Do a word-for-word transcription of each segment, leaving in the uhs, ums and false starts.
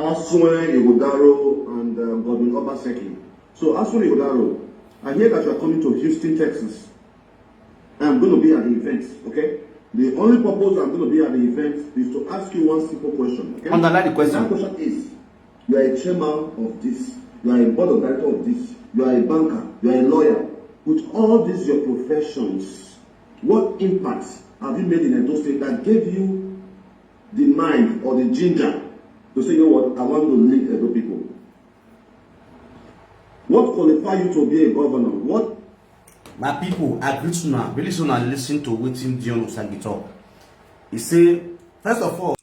Asuen Ighodaro and uh, Godwin Obaseki. So, Asuen Ighodaro, I hear that you are coming to Houston, Texas. I'm going to be at the event, okay? The only purpose I'm going to be at the event is to ask you one simple question, okay? Underline the And that question. question is, you are a chairman of this, you are a board of director of this, you are a banker, you are a lawyer. With all these your professions, what impact have you made in Edo State that gave you the mind or the ginger to say, you know what, I want to lead Edo people? What qualify you to be a governor? What My people, I greet una. Really, so una listen to wetin Dion Osagi talk. He say, first of all,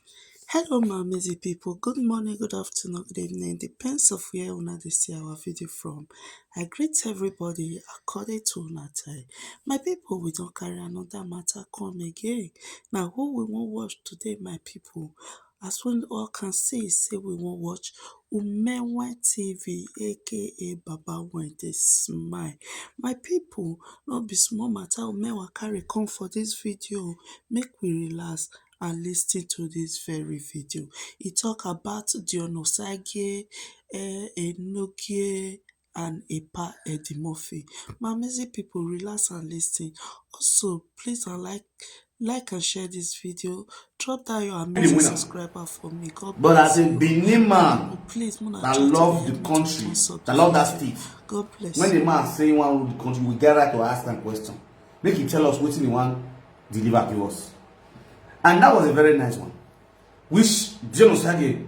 Hello, my amazing people. Good morning, good afternoon, good evening. Depends of where una dey see our video from. I greet everybody according to una time. My people, we don carry another matter come again. Now, who we wan watch today, my people? As we all can see, say we wan watch Umewe T V, A K A Baba Wente Smile. My people, no be small matter Umewa carry come for this video. Make we relax and listen to this very video. E talk about Dion Osagi, eh, Enogie, and Epa Eddie Murphy. My amazing people, relax and listen. Also, please and like, like and share this video. Drop down your amazing winner. Subscriber for me. God But as bless a you. Benin man Please, muna that try to love be the able to country, also that love that subscribe. State, God bless when you. The man say he wan rule the country, we get right to ask am question. Make he tell us wetin he wan deliver give us. And that was a very nice one. Which Dion Osagi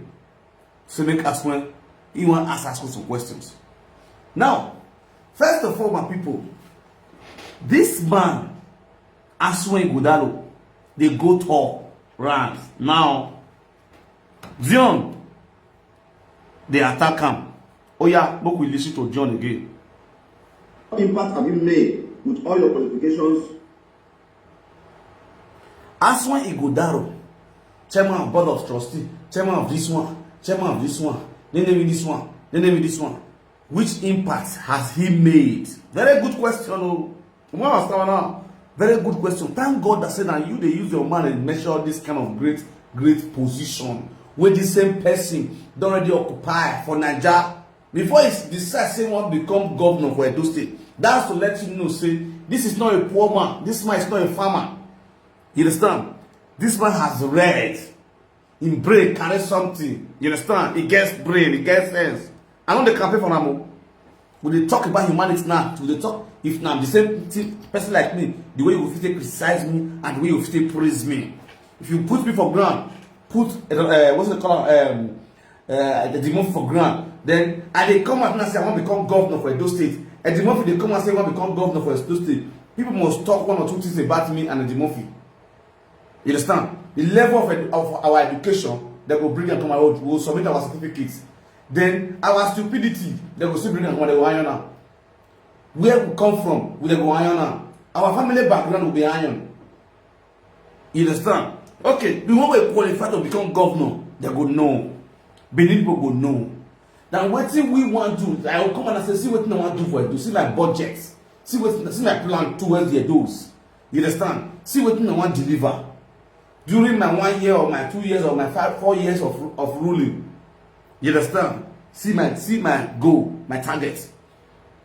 say make Asuen, he wan ask us some questions. Now, first of all, my people, this man, Asuen Ighodaro, dey go tour round. Now, Dion dey attack am. Oh yeah, make we listen to Dion again. What impact have you made with all your qualifications? Asuen Ighodaro, chairman of board of trustee, chairman of this one, chairman of this one, then name me this one, then name me this one. Which impact has he made? Very good question, oh. Wow, sir, now. Very good question. Thank God that say now you dey use your man and measure this kind of great, great position where the same person don already occupy for Naija. Before he decide say he wan become governor for Edo State, that's to let you know say this is not a poor man. This man is not a farmer. You understand? This man has read. Him brain carry something. You understand? He gets brain, he gets sense. I no dey campaign for am o. We dey talk about humanity now. We dey talk if na the same thing, person like me, the way you fit take criticize me and the way you fit take praise me. If you put me for ground, put uh, what's it called? Um, uh, Eddie Murphy for ground. Then I dey come out now say I wan become governor for Edo State. Eddie Murphy dey come out say I wan become governor for Edo State. People must talk one or two things about me and Eddie Murphy. You understand? The level of, ed- of our education, they go bring and come out, we will submit our certificates. Then our stupidity, they go still bring and come out, they go iron am. Where we come from, we dey go iron am. Our family background will be iron. You understand? Okay, the one wey qualify to become governor, they go know. Benin people go know. Now wetin we wan do, I go come and say, see wetin I wan do for Edo, see my budget, see wetin, see my plan towards the Edos. You understand? See wetin I wan deliver during my one year or my two years or my five, four years of, of ruling. You understand? See my, see my goal, my target.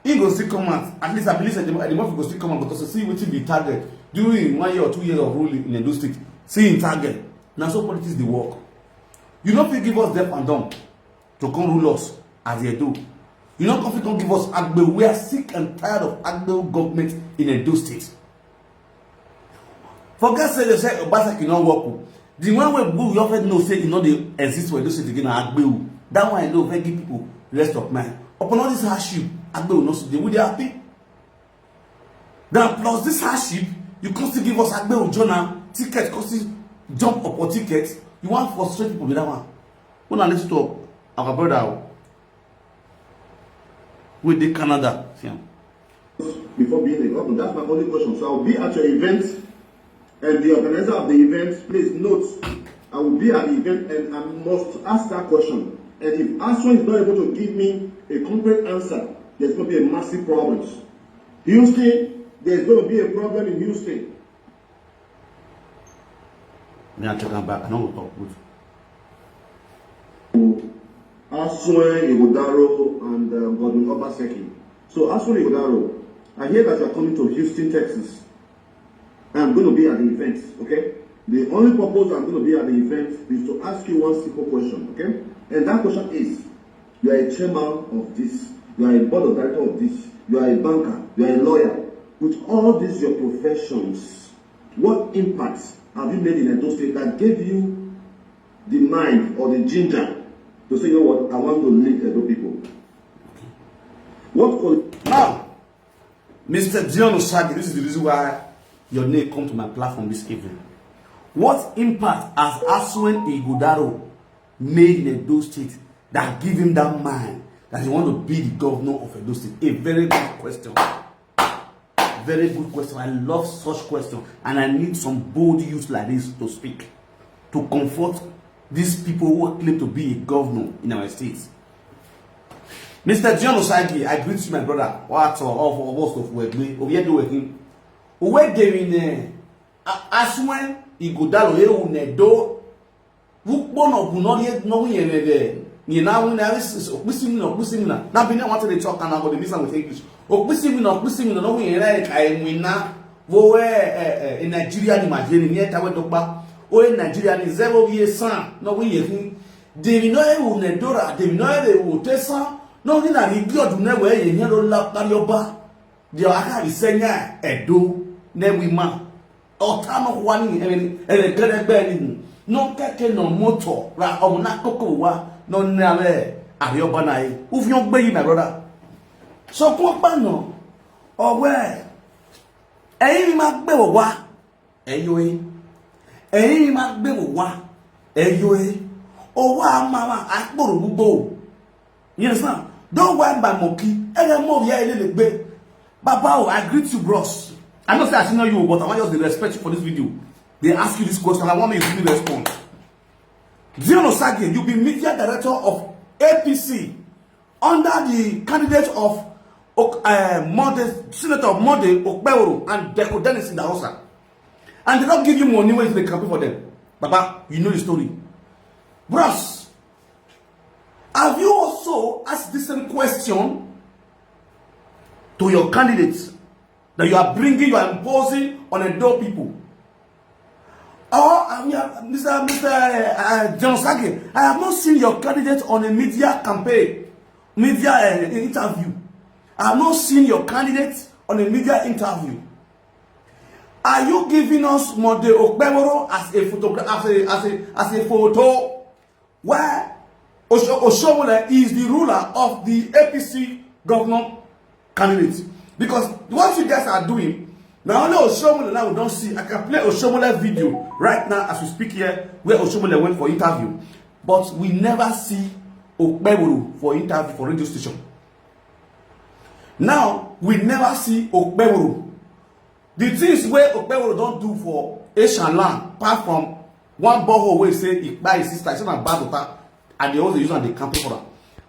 He go still come out. At least I believe that the, the Murphy go still come out because see wetin be target during one year or two years of ruling in Edo State. See him target. Na so politics dey work. You no fit give us deaf and dumb to come rule us as Edo. You no come fit come give us Agbe. We are sick and tired of Agbe government in Edo State. Forget say they say Obaseki no work o. The one wey we already know say e no dey exist for Edo State again na Agbe o. That one I know fit give people rest of mind. Upon all this hardship, Agbe no still dey. We dey happy. Then plus this hardship, you come still give us Agbe Ojona ticket, come still jump up for ticket. You wan frustrate people with that one. Una listen to our brother o, wey dey Canada. See am. Before being a governor? That's my only question. So I'll be at your event, and the organizer of the event, please note, I will be at the event, and I must ask that question. And if Asuen is not able to give me a concrete answer, there's going to be a massive problem. Houston, there's going to be a problem in Houston. Me, I take am back. I no go talk good. Asue Igodaro and um, Godwin Obaseki. So, Asue Igodaro, I hear that you are coming to Houston, Texas. I'm going to be at the event, okay? The only purpose I'm going to be at the event is to ask you one simple question, okay? And that question is, you are a chairman of this, you are a board of director of this, you are a banker, you are a lawyer. With all these your professions, what impact have you made in Edo State that gave you the mind or the ginger to say, you know what, I want to lead Edo people? What qual- Now, Mister Dion Osagi, this is the reason why your name come to my platform this evening. What impact has Asuen Igodaro made in Edo State that give him that mind that he want to be the governor of Edo State? A very good question. Very good question. I love such question, and I need some bold youth like this to speak, to comfort these people who claim to be a governor in our state. Mister John Osagi, I greet you, my brother. What of us of Wegbe? Oyedo Wekin. Uwe Devine, Asuen Igodalo, Ewu Nedo, Wukpo no Guno, Ye no Yemebe, Nina, Wina, Okpisi Mina, Okpisi Mina. Now, be no want to talk and I go to miss with English. Okpisi Mina, Okpisi Mina, no Yemebe, Kai Wina, Woe, in Nigeria, ni Majeni, near Tawe Dokba, O in Nigeria, ni Zero Ye San, no Ye. Devino Ewu Nedora, Devino Ewu Tesa, no Nina Rigio Dunewe, Yeno La Parioba, the Akari Senya, Edo, Newima, Otano Wani, and Kerebeni, no Keke, no Moto, Ra Omuna Kokowa, no Nave, Ariobanae, Ufion Bay, my brother. So, Kopano, or where? Eyi ma gbe wa, eyo e. Eyi ma gbe wa, eyo e. O wa ma wa akporo gbogbo. You understand? Don't wind by monkey. Ere mo ya ele le gbe. Baba, oh, I greet you, bros. I know say I see know you, but I want just to respect you for this video. They ask you this question. I want you to give me response. Dion Osage, you be media director of A P C under the candidate of Ok- uh, Monday, Senator Monday Okpeworo and Deco Dennis in the house. And they don't give you money when they campaign for them. Baba, you know the story. Bros, have you also asked the same question to your candidates that you are bringing, you are imposing on Edo people? Oh, I mean, uh, Mister Mister Uh, uh, John Sagi, I have not seen your candidate on a media campaign, media uh, interview. I have not seen your candidate on a media interview. Are you giving us Monday Okpeboro as a photograph, as a as a as a photo? Why Oshomole is the ruler of the A P C governor candidate? Because what you guys are doing, now only Oshomole now we don't see. I can play Oshomole video right now as we speak here, where Oshomole went for interview, but we never see Okpeboro for interview for radio station. Now we never see Okpeboro. The things wey Okpeboro don do for Asian land, apart from one borehole wey say e kpai his sister, e say na bad water, and they also use am dey campaign for am.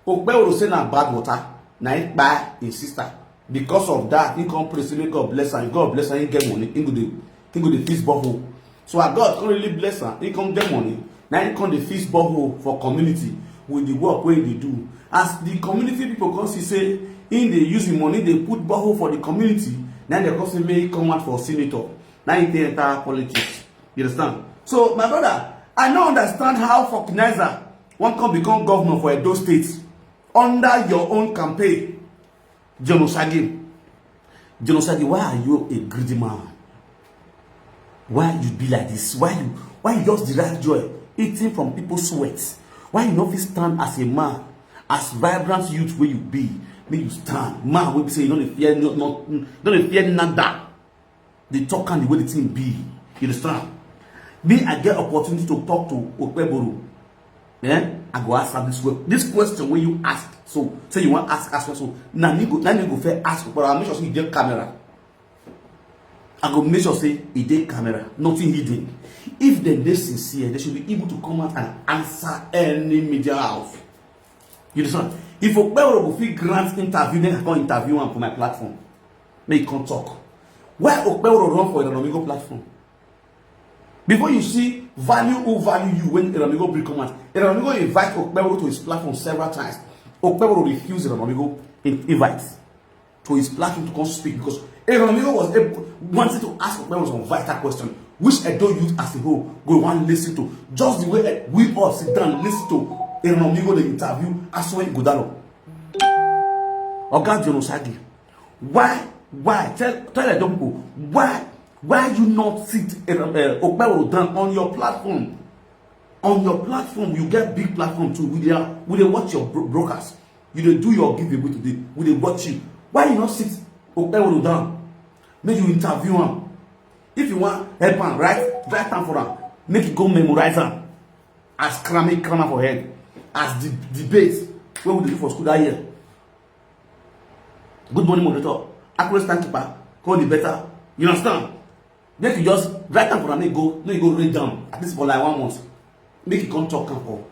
Okpeboro say na bad water na e kpai his sister. Because of that, he come pray say make God bless am. If God bless am, he get money, he go dey he go dey fix borehole. So as God come really bless am, he come get money. Now he come dey fix borehole for community with the work wey he dey do. As the community people come see say he dey use him money dey put borehole for the community, now they come say make he come out for senator. Now he take enter politics. You understand? So my brother, I no understand how Forkinizer wan come become governor for Edo State under your own campaign. John Osagi. John Osagi, why are you a greedy man? Why you be like this? Why you why you just derive joy eating from people's sweat? Why you no fit stand as a man, as vibrant youth wey you be, make you stand? Man wey be say you no dey fear no no no dey fear nada. Dey talk am the way the thing be. You understand? Me, I get opportunity to talk to Okpeboro. Eh? I go ask am this que- this question wey you ask. So say you wan ask ask question. Na me go na me go first ask Okpeboro. I make sure say e dey camera. I go make sure say e dey camera. Nothing hidden. If dem dey sincere, they should be able to come out and answer any media house. You understand? If Okpeboro go fit grant interview, then I come interview am for my platform. Make e come talk. Why Okpeboro run for Edonomigo platform? Before you see Value who value you. When Aaron Amigo bring come out, Aaron Amigo invite Okpebholo to his platform several times. Okpebholo refused Aaron Amigo in- invite to his platform to come speak because Aaron Amigo was able, wanted to ask Okpebholo some vital question, which Edo youth as a whole go wan listen to. Just the way eh, we all sit down listen to Aaron Amigo dey interview Asue Ighodalo. Oga John Osagie, why, why, tell, tell Edo people, why, why you not sit uh, Okpebholo down on your platform? On your platform, you get big platform too. We dey, we dey watch your bro- broadcast. You dey do your giveaway today. We dey watch you. Why you not sit Okpebholo down? Make you interview am. If you wan help am, write write am for am. Make you go memorize am. As cramming crammer for head. As the debate wey we dey do for school that year. Good morning, moderator. Accurate timekeeper. Call the better. You understand? Make you just write am for am. Make you go, make you go read down at least for like one month. Make you come talk am for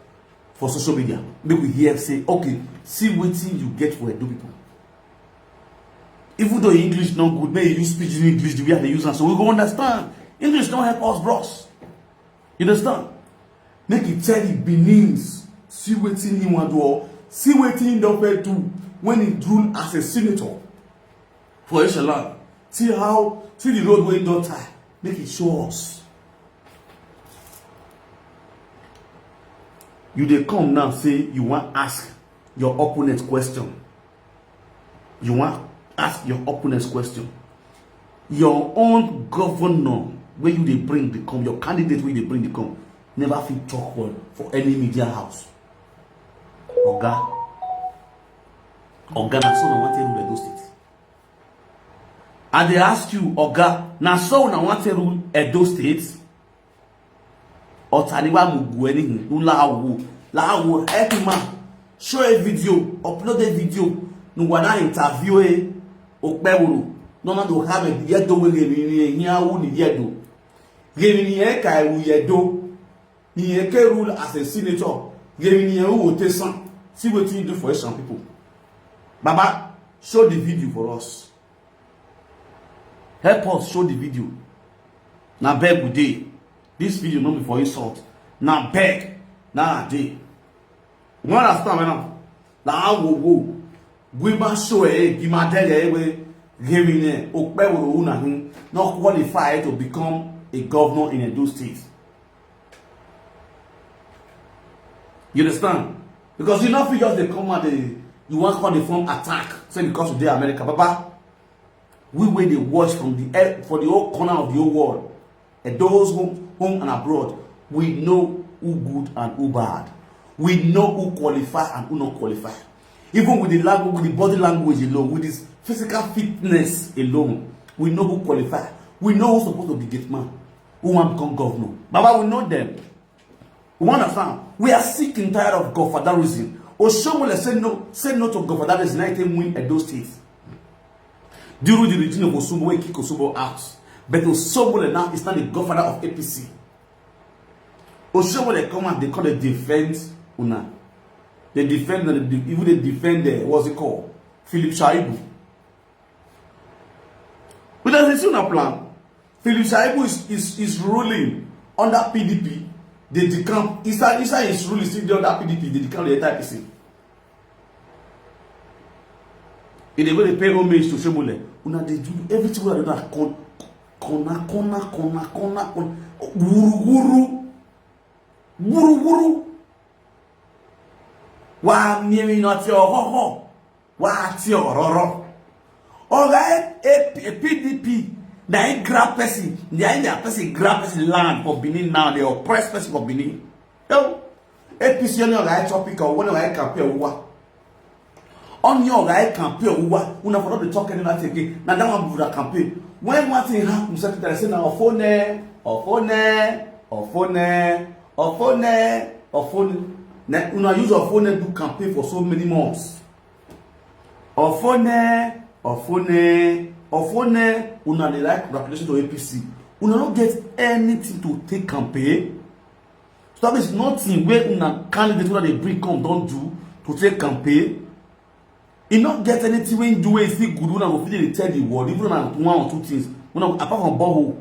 for social media. Make we hear say, okay, see wetin you get for Edo people. Even though English no good, make you use pidgin English the way I dey use am, so we go understand. English no help us, bros. You understand? Make you tell the Benins, see wetin he wan do, or see wetin he don fit do when he rule as a senator for Eshaland. See how, see the road wey he don tie, make e show us. You dey come now say you wan ask your opponent question. You wan ask your opponent question. Your own governor wey you dey bring dey come, your candidate wey you dey bring dey come, never fit talk well for any media house. Oga, oga, na so una wan take rule Edo State? I dey ask you, oga, na so una wan take rule Edo State? Otaniwa Mugu anything, no lawo, lawo, help him out. Show a video, upload a video. No wada interview e Okpebholo. No na do have a yedo we ni ni ni awu ni yedo. Gemi ni e kai wu yedo. Ni e ke rule as a senator. Gemi ni e wu otesan. See wetin you do for some people. Baba, show the video for us. Help us show the video. Na beg we dey. This video no be for insult. Na beg. Na dey. You understand me now? Na how we go. We ma show eh, give my dad eh, we give me ne. Okpebholo una hin. Not qualified to become a governor in Edo State. You understand? Because you no fit just dey come out dey, you wan come dey form attack, say because you dey America. Baba, we wey dey watch from the air, for the whole corner of the whole world, and those home, home and abroad, we know who good and who bad. We know who qualify and who not qualify. Even with the language, with the body language alone, with his physical fitness alone, we know who qualify. We know who's supposed to be gate man, who want become governor. Baba, we know them. You understand? We are sick and tired of godfatherism. Oshiomhole say no, say no to godfatherism. Now he win Edo State. During the regime of Osumbo, he kick Osumbo out. But Oshiomhole now is now the godfather of A P C. Oshiomhole come out, they call it defend una. They defend, they even they defend the, what's it called? Philip Shaibu. But as a sooner plan, Philip Shaibu is, is, is ruling under P D P. They decamp inside, inside his ruling still dey under P D P. They decamp the entire P C. If they go dey pay homage to Oshiomhole, una dey do everything wey una do na con, corner, corner, corner, corner, corner, wuru wuru, wuru wuru. Wa miemi na ti ohoho. Wa ti ororo. Oga A P, P D P, na him grab person, na him their person grab person land for Benin now, they oppress person for Benin. Yo, A P C only oga topic or one oga campaign wa. Only oga campaign wa. Una for not dey talk anything again. Na that one be una campaign. When one thing happen, secretary say na Ofone, Ofone, Ofone, Ofone, Ofone. Na una use Ofone do campaign for so many months. Ofone, Ofone, Ofone, una dey like congratulations to A P C. Una no get anything to take campaign. So that means nothing wey una candidate wey dey bring come don do to take campaign. E no get anything wey do wey fit good una go fit dey tell the world, even na one or two things. Una apart from borehole.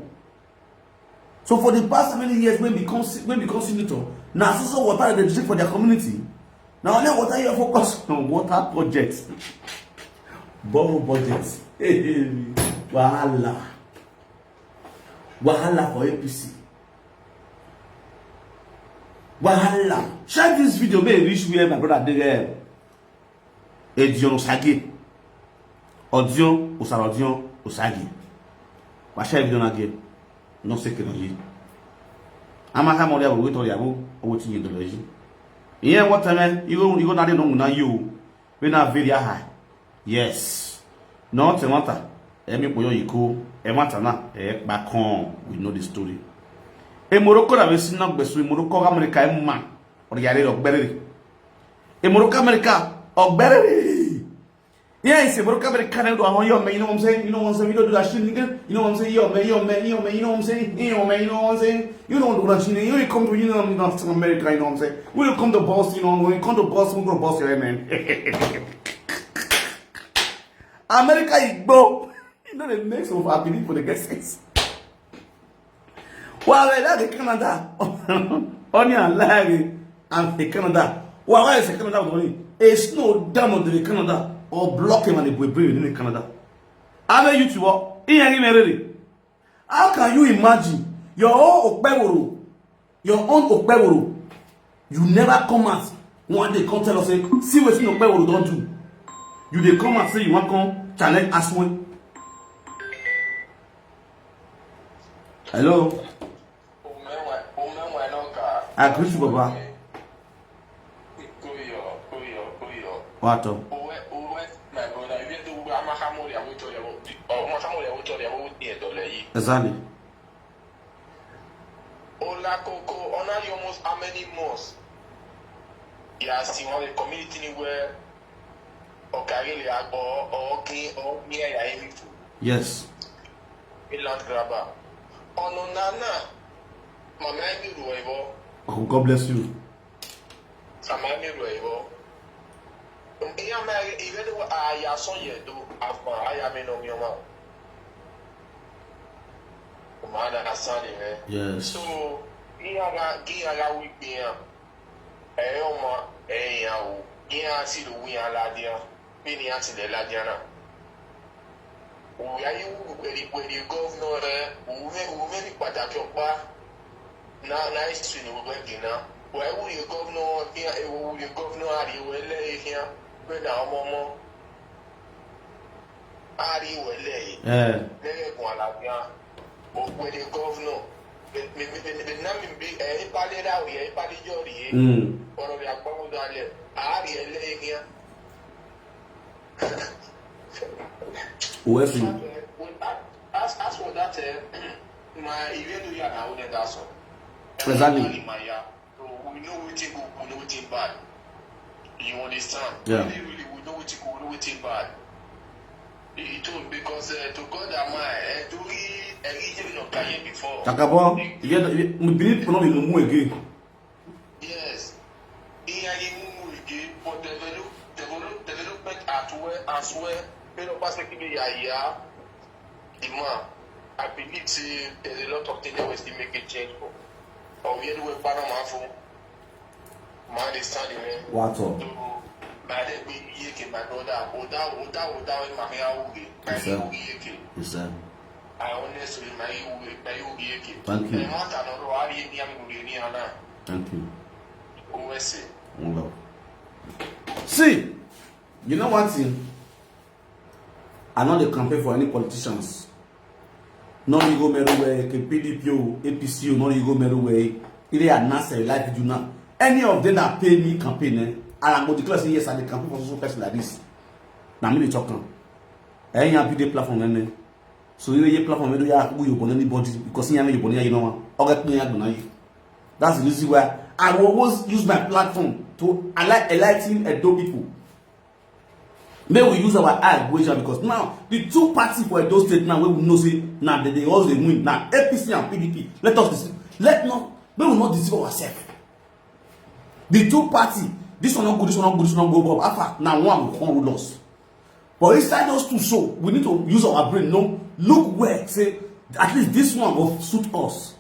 So for the past many years, when become se- when become senator, na so so water dem dey drink for their community. Na only water you focus on, water budget, borrow budget. Wahala, wahala for A P C. Wahala. Share this video, make e reach where my brother dey there. Edion Osage. Odion Osarodion Osage. Wa share video na again. No say kina yi. Ama ha mo ya wo to ya wo, o ti yin do yi. Iye wo teme, igo igo na de no na you. We na very high. Yes. No te mata. Emi po yo iko. E mata na. E pa kon. We know the story. E Morocco na we si na gbesu, e Morocco America e ma. Ori ya re ogbere. E Morocco America ogbere. Yes, e Morocco America na do awon yo me, you know what I'm saying? You know what I'm saying? We don't do that shit, nigga. You know what I'm saying? Yo me, yo me, yo me, you know what I'm saying? Yo me, you know what I'm saying? You don't do that shit. You come to, you know, North America, you know what I'm saying? We don't come to boss, you know, when you come to boss, we go boss your man. America, you go. You know the next of I believe for the get sense. Wa we la de Canada. Oni ala re and the Canada. Wa wa is Canada money. E snow down on the Canada or block him and the boy bring in Canada. Abe you to what? In any merere. How can you imagine your own Okpeworo? Your own Okpeworo. You never come out. One day come tell us say, see wetin Okpeworo don do. You dey come out say you wan come challenge Asue. Hello. I greet you, Baba. What up? Exactly. Ola Koko, honor you almost how many months? Yeah, see one community where Okagele Agbo or King or near ya anything. Yes. A land grabber. Ono nana. Mama Emi Ruevo. Oh, God bless you. Mama Emi Ruevo. Iya ma even the I ya son ye do after I am in Omioma. Mama na asani me. Yes. So iya ga iya ga wi ya. Eyo ma eya u. Iya si lu wi ala dia. Bini ya si de la dia na. Uya yi wu kweri kweri governor eh. Ume ume ni pataki opa. Na na isi ni wu kweri na. Wa wu ye governor ya e wu ye governor ari wele ya. Kwenda omomo. Ari wele. Eh. Lege kwa la ya. Okwe the governor. Me me me me na mi bi eh ipale da wi eh ipale jori eh. Mm. Oro ya kwa mu dale. Ari ele ya. Uwesi. As as for that eh my even do ya na o de da so. Exactly. My ya. So we know wetin good, we know wetin bad. You understand? Yeah. Really, really, we know wetin good, we know wetin bad. He told because uh, to God am I, uh, to he, uh, he didn't know Kaye before. Takabo, you get, you, we believe we no be mumu again. Yes. He and he mumu again, but develop, develop, development at where, as well. Pero pasa ki be ya ya. The man, I believe say there's a lot of things that we still make a change for. But we anyway Panama for man dey stand there. What up? So, my leg be yeke my brother. Oda oda oda wey my hair wuge. My Yes, sir. Wuge yeke. Yes, sir. I honestly my wuge my wuge yeke. Thank you. The matter no ro ari ni am wuge ni ana. Thank you. O S A. One love. See, you know one thing? I no dey campaign for any politicians. No you go meru way ke P D P o, A P C o, no you go meru way. If they announce a life you now. Any of them that pay me campaign, eh, I go declare say yes, I dey campaign for so person like this. Na me dey talk am. Eh, yan be the platform nene. So you dey platform wey do ya who you born anybody because you have your born you know. Oga me ya do na you. That's the reason why I will always use my platform to enlighten Edo people. May we use our eye go Asia because now the two party for Edo State now wey we know say na they dey always dey win na A P C and P D P. Let us deceive. Let not may we not deceive ourselves. The two party, this one not good, this one not good, this one not go go. Alpha now one will come rule us. But inside those two, so we need to use our brain. No, look where say at least this one will suit us.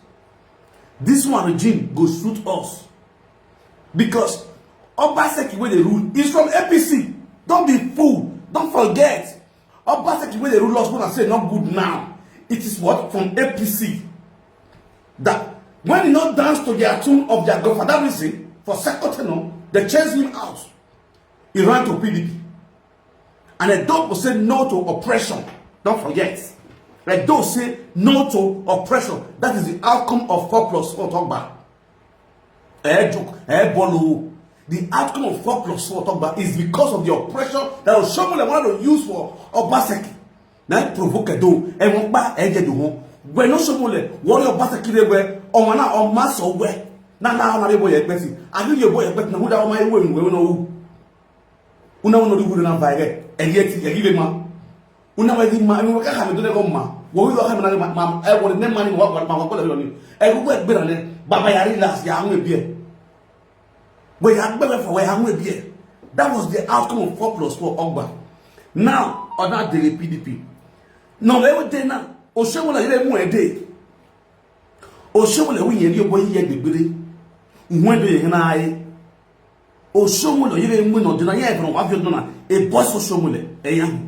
This one regime go suit us, because Obaseki wey dey rule is from A P C. Don't be fool. Don't forget, Obaseki wey dey rule us, when I say not good now, it is what, from A P C. That when he not dance to their tune of their godfather reason for second tenure, they chase him out. He ran to P D P. And Edo say no to oppression. Don't forget. Edo say no to oppression. That is the outcome of four plus four Togba. Eh, joke, eh, bolo. The outcome of four plus four Togba is because of the oppression that Oshomole wanted to use for Obaseki. Now provoke Edo. Eh, won pa, eh, je do won. When Oshomole, warrior Obaseki re we, o ma na, o ma so we. Na, na, na, boy, eh, Betty. I think your boy, eh, Betty, na who that, o ma, eh, we, we, no, who. Una wono di wuri na vaire. Egi eti, egi le ma. Una we di ma, mi we ka ha mi do le ko ma. Wo wi do ha mi na ma, ma, e wo ne ma ni wa, wa, ma, wa ko le ni. E wo gbe na le. Baba ya relax, ya nwe bie. We ya gbe we for, we ya nwe bie. That was the outcome of four plus four Ogba. Now, other day P D P. No, we dey now. Oshomole ile mu e dey. Oshomole wi yen yo boy ye gbegbere. Nwe do ye na ai. Oshomole, you dey win or deny, yeah, from what you know, a boss Oshomole, eh, yeah.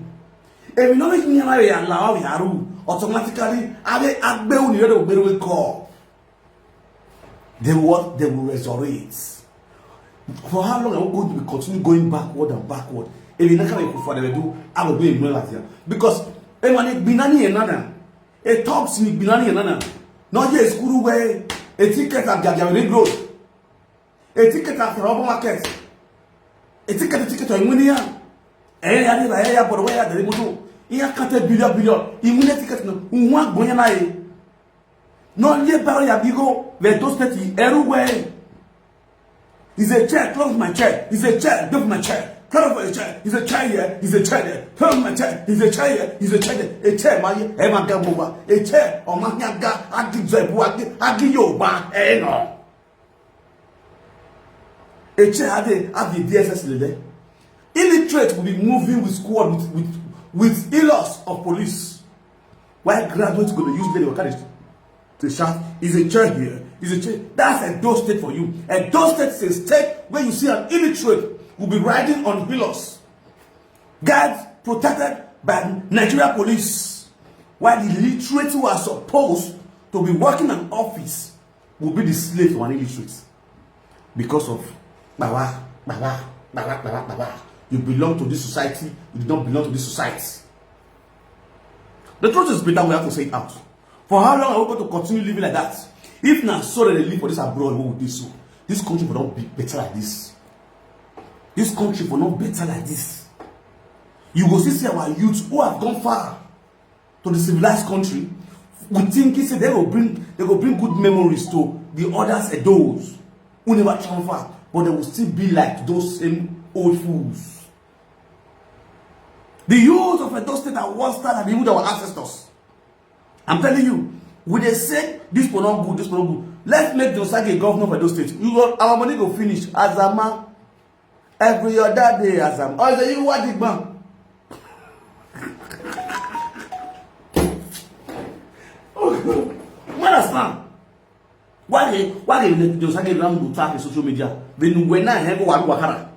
If you know me, you know, ya allow ya ru automatically. Ave agbe uni yo do gbere we call. They will, they will resurrect. For how long are we going to be continue going backward and backward? If you never go for the do, I will do it more like that. Because e ma ni binani enana. E talks ni binani enana. No ye school way. E ticket at Gaga Ring Road. E ticket at Robo Market. E ticket, e ticket to Imunia. E ya ni ba ya boro ya de mutu. Iya kate billion billion. Imunia ticket no. Unwa gbonya na e. No ye baro ya bigo. Le to state everywhere. He's a chair, close my chair. He's a chair, give my chair. Close my chair. He's a chair here. He's a chair there. Close my chair. He's a chair here. He's a chair there. A chair, my, eh, my God, move. A chair, oh my God, I give joy, I give, I give you back. Eh, no. A chair, I did, I did D S S lele. Illiterate will be moving with squad with, with, with illos of police. Why graduates go to use their courage to shout, is a chair here, is a chair. That's Edo State for you. Edo State is a state where you see an illiterate will be riding on pillows. Guards protected by Nigeria police. While the literate who are supposed to be working an office will be the slave to an illiterate. Because of bawa, bawa, bawa, bawa, bawa. You belong to this society, you do not belong to this society. The truth is bitter, we have to say it out. For how long are we going to continue living like that? If na so they live for this abroad, we will do so. This country will not be better like this. This country will not better like this. You go see, see our youths who have gone far to the civilized country, we think he said they will bring, they will bring good memories to the others and those who never travel far, but they will still be like those same old fools. The youth of Edo State are worse than even our ancestors. I'm telling you, we dey say this one not good, this one not good. Let's make Josage governor of Edo State. You go, our money go finish. Azama, every other day, Azama. Oh, say you what the man? Understand? Why they, why they let Josage run to talk in social media? Then when I have one wakara,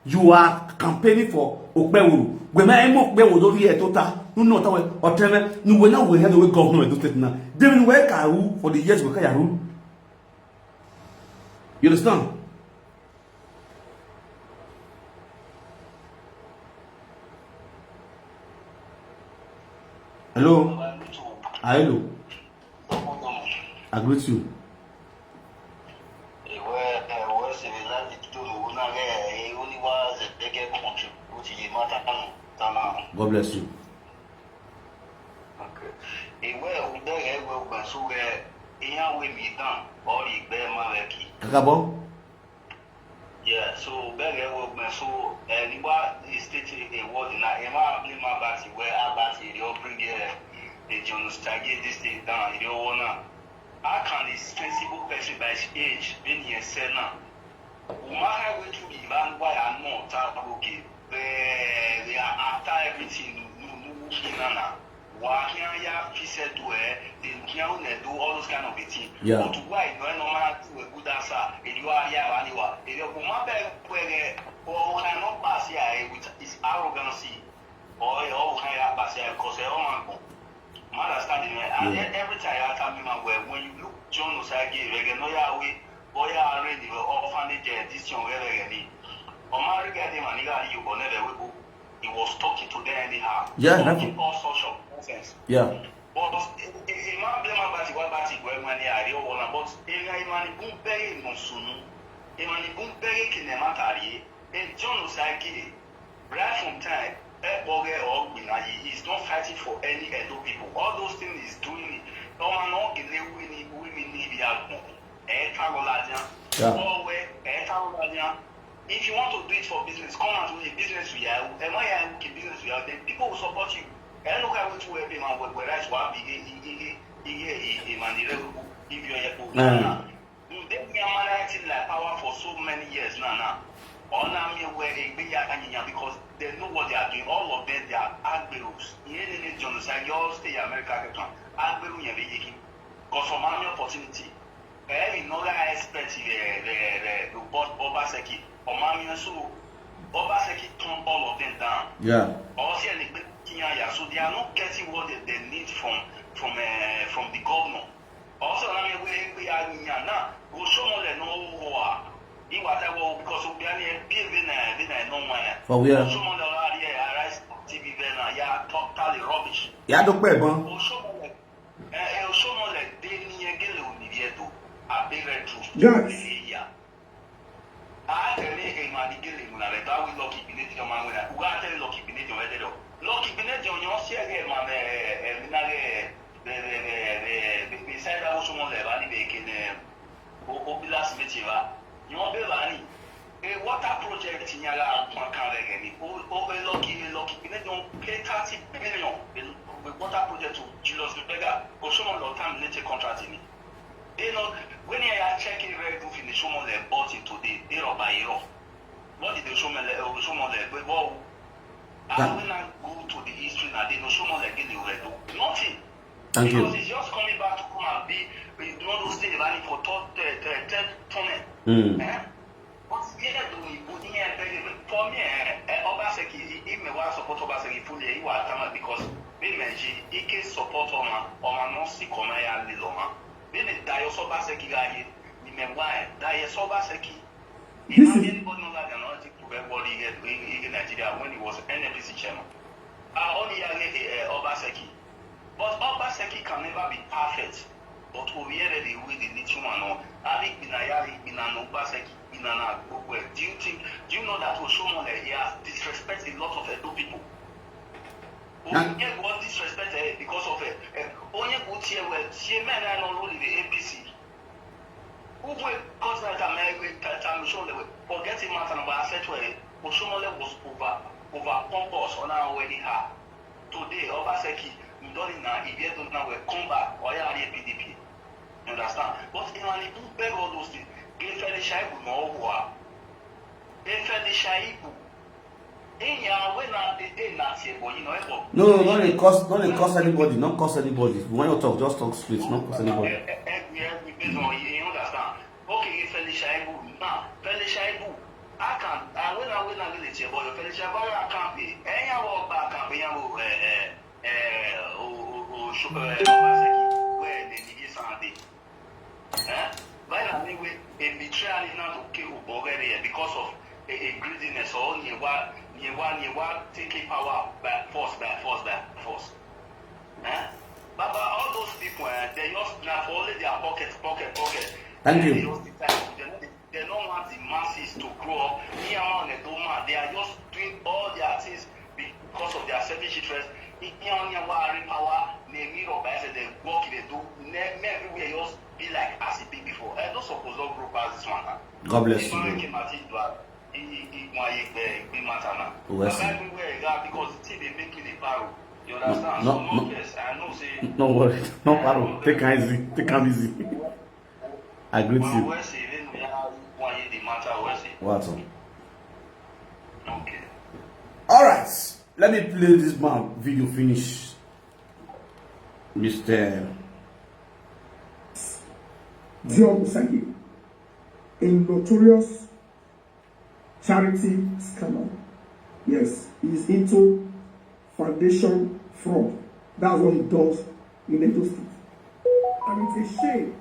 you are campaigning for Okpewuru. When I am Okpewuru, don't hear total. No, no, tawe, or tell me, no, when I will have the way governor of the state now. Then when I rule for the years we can rule. You understand? Hello? Ah, hello. I greet you. God bless you. Ìwé ìwúdẹ́rẹ́ ẹgbẹ́ ọgbà sórí ìyáwó mi dán ọ̀rì ìgbẹ́ máa rẹ̀ kì. Ẹ káàbọ̀. Yeah, so bẹ́ẹ̀ wọ gbẹ̀ so ẹ nígbà state award na ẹ máa ní máa bá ti wẹ́ àbá ti rí ọ́pìrì ẹ̀ ẹ̀ jọ̀nù stage this thing down ìrí owó náà. How can a sensible person by his age be ní ẹsẹ̀ náà? Wọ́n máa ń wé tún ìbá ń wáyà náà tá a gòkè bẹ́ẹ̀ rẹ̀ after everything nù nù nù wọ́n fi náà nà. Wà á kí á yá fi sẹ́dù ẹ̀ They can do all those kind of a thing. Yeah. But why no no man do a good answer? If you are here, anyone, if you go man beg where or cannot pass here with his arrogancy or or can pass here because all man go. Man understand it, man. And Yeah. e- every time I tell me man well, when you look John Osage, Reggae no ya we boy are ready for orphanage eh, this young Reggae ni. Or man Reggae dey man nigga you go never we go. He was talking to them anyhow. Yeah, Talking that- all sorts of nonsense. Yeah. But a man blame about it, what about it, when when they are your one, but a man boom bury no sunu, a man boom bury kinematari, a John Osage, right from time, eh, Boge or Gbinayi, he's not fighting for any Edo people. All those things he's doing, no man no gele winning, winning need the album. Eh, Tagolajan, Yeah. Bowe, eh, Tagolajan. If you want to do it for business, come and do a business with you. And when you business with you, then people will support you. And look at what you will pay man with rice one big in man the level if you're a Mm. They be managing like power for so many years now now. All now me where a big because they know what they are doing. All of them they are agberos. Here they need genocide. You all stay America can agberu yẹn be yiki. Because for my opportunity, every no guy expect the the the the boss Obaseki or Mami so Obaseki turn all of them down. Yeah. Or see any big thing ya, so they are not getting what they, they need from from uh, from the governor. Also, let me we we are in now. Go show more than no war. He was I will because we are near P V na na no one. For where? Go show more than arise T V na ya totally rubbish. Ya dúpẹ́ ìbọn. Go show more. Eh, eh, show more like they near Gele Univieto. A big red truth. Yes. Yeah. A tẹ̀lé ìmọ̀ àdìgẹ́lẹ̀ ìmọ̀ rẹ̀ bá wí lọ́kì ìbílẹ̀ tí ọmọ àwọn ẹ̀dá. Wọ́n á tẹ̀lé lọ́kì ìbílẹ̀ tí ọmọ ẹ̀dá. Lọ́kì ìbílẹ̀ tí ọ̀yàn ṣe ẹ̀rẹ́ ìmọ̀ rẹ̀ ẹ̀mí náà rẹ̀ rẹ̀ ṣáìdá ó súnmọ́ lẹ̀ bá níbẹ̀ kéde ó bí last meeting wa. Ni wọ́n bẹ̀rẹ̀ bá ní. A water project ní ara àgbọn kan rẹ̀ gẹ̀ ni. Ó lọ́kì lọ́kì ìbílẹ̀ tí wọ́n pay thirty billion. A water project to Julius Berger. Ó súnmọ́ lọ time létí contract ni. You know, when you are checking red roof in the show more like bought in today, they are by you. What did the show more like? Show more like, but I will not go to the history now. They no show more like in the red roof. Nothing. Thank you. Because it's just coming back to come and be, you know, those things running for third, third, third, third tunnel. Mm. Eh? But yeah, do we put in here, for me, eh, eh, Obaseki, he, he may want support Obaseki fully, he was Tama because we may he can support Oma, Oma no see Koma ya Liloma. We may die also Obaseki guy, we may why, die so Obaseki. This is- Anybody know that analogy to everybody here in, in Nigeria when he was N N P C chairman. I only hear eh, Obaseki. But Obaseki can never be perfect. But Obiere the way the little one no. Abi Binaya, Binano Obaseki, Binana Gbogbo. Do you think, do you know that Oshomole he has disrespected a lot of Edo people? Nah. Obiere was disrespected because of it. Onye Gutie well, she men are not only the A P C. Who will cause that American time show the way? Forgetting matter number I said to her, Oshomole was over over pompous on our wedding her. Today, Obaseki, Ndorina, Ibiedona will come back or are P D P. You understand? But in an Ibu beg all those things. Gay Felicia Ibu no war. Gay Felicia Ibu. In ya when I did not say, but you know, No, no, no, don't dey curse, don't dey curse anybody, don't curse anybody. When you talk, just talk straight, don't curse anybody. Every every based on you understand. Okay, if Felicia Ibu, now Felicia Ibu, I can I when I when I really say, but Felicia Ibu I can't be. Any I walk back can't be able eh eh eh oh oh oh show eh Obaseki where the nigga Sunday. Eh? By the way, a betrayal is not okay already because of a, a greediness or near what near what near what taking power by force by force by force. Eh? But, but all those people, eh, they just now for only their pocket, pocket, pocket. Thank Eh, you. They just decide to, they, don't- they don't want the masses to grow up. Me and one, they don't want. They are just doing all their things because of their selfish interest. If you only worry power, they need up as they work, they do. Ne- Everywhere just be like as it be before. I don't suppose don't grow past this one. Huh? God bless If I you. came at it, but he he he why he be be matter now. Oh, I see. Everywhere you go because the thing they make me the power. You understand? No, So no no. Yes, I know say No worry, no paro. Take am easy, take am easy. I greet Well, you. Well, say then we are why the matter. Well, say What's up? Okay. All right, let me play this man video finish. Mister Dion Usagi, a notorious charity scammer. Yes, he is into foundation fraud. That's what he does in Edo State. And it's a shame.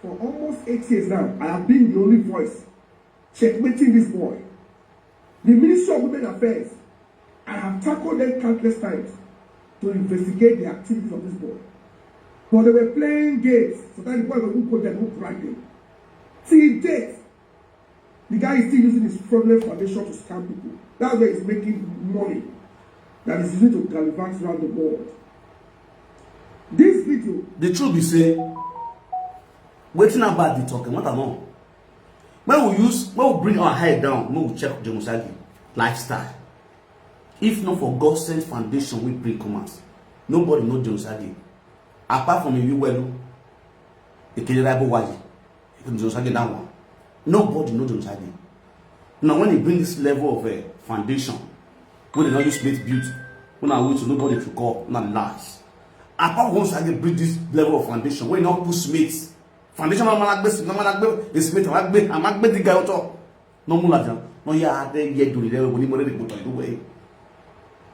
For almost eight years now, I have been the only voice checkmating this boy. The Ministry of Women Affairs, I have tackled them countless times to investigate the activities of this boy. But they were playing games so that the boy will go there, go bribe them. Till date, the guy is still using his fraudulent foundation to scam people. That's where he's making money that is using to gallivant around the world. This video. The truth be say, wetin about the talking? What I know? When we use, when we bring our head down, when we check Jomusagi lifestyle. If not for God sent foundation, we bring commands. Nobody know Jomusagi. Apart from you, well, Ekele Raibo Waji, Jomusagi that one. Nobody know Jomusagi. Now, when he bring this level of uh, foundation, when they not use mate build, when I wait to nobody to call, not lies. Apart from once I get bring this level of foundation, when not put mate, foundation, I'm not going to mate, I'm not going to the guy at all. No more like that. No, yeah, they get to the level when you more than put on the way.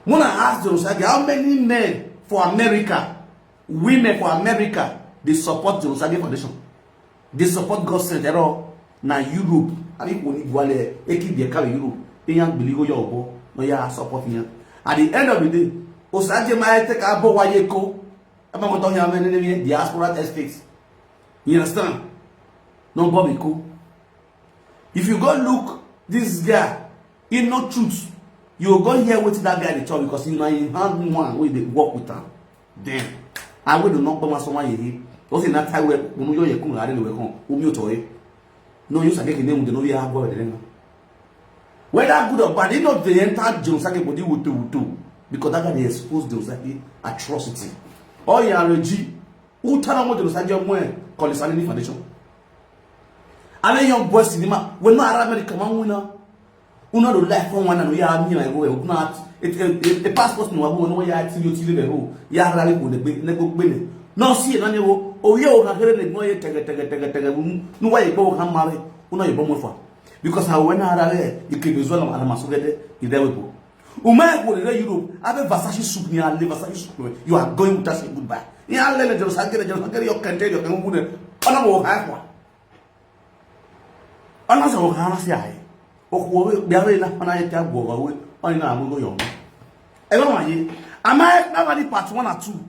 When I ask Jomusagi, how many men for America, women for America, they support Jomusagi Foundation? They support God sent at all. Now Europe, I think when you go there, they keep their car Europe. They young believe your boy, no, yeah, support him. At the end of the day, Osage might take a boy, why you go? I'm not talking about any diaspora estates. You understand? No, Bobby, cool. If you go look this guy, he no truth. You go hear what that guy dey talk because you know he hand one wey dey work with am. Then I will not come as someone he. Those in that time where unu yo ye kun are le kon umi oto e. No, you sake kine unde no ya go de na. Whether good or bad, he not dey enter Jomusagi body with to with to because that guy dey expose Jomusagi atrocity. Oh yeah, Reggie. Who turn on Jomusagi mo e call Salini Foundation. I mean, young boys in the man. When no Arab America man win now. Una do life from one and we are me like we not it a passport no we no ya ti yo ti le be ho ya ra le ko le gbe le gbe gbe le no si na ni wo o ye o ka kere le mo ye tege tege tege tege mu no wa ye gbo ka mare una ye gbo mo fa because I went ara le ike be zo na ma so gede ide we bo o ma ko le Europe abe Versace soup ni ale Versace soup you are going with us goodbye ni ale le Jomusagi le Jomusagi yo kente yo kan mu ne ona mo ha kwa Ana sa o kana si ai. O ko be ya be na ana ya ta go ga we. Oni na mo go yo. E ba ma ye. Ama na ba di part one and two.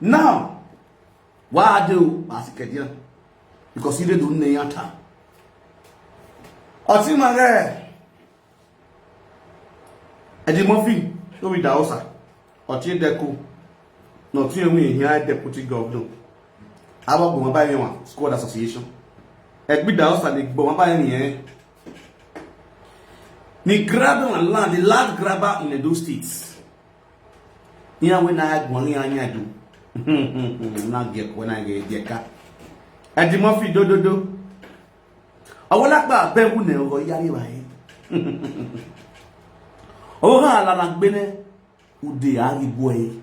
Now, wa de o ma si ke dia. Because he dey do ne ya ta. O ti ma re. Eddie Murphy, so we da osa. Oti deko. No ti we here deputy governor. Aba go ba mi wa squad association. Egbe da osa le gbo ba mi e. Ni grab on land, the land grabber in Edo State. Ni awe na gbo ni anya do. Na ge ko na ge ge ka. Eddie Murphy do do do. Awolagba be wu ne o ya ri wa e. O ha la na gbe ne ude a ri bo e.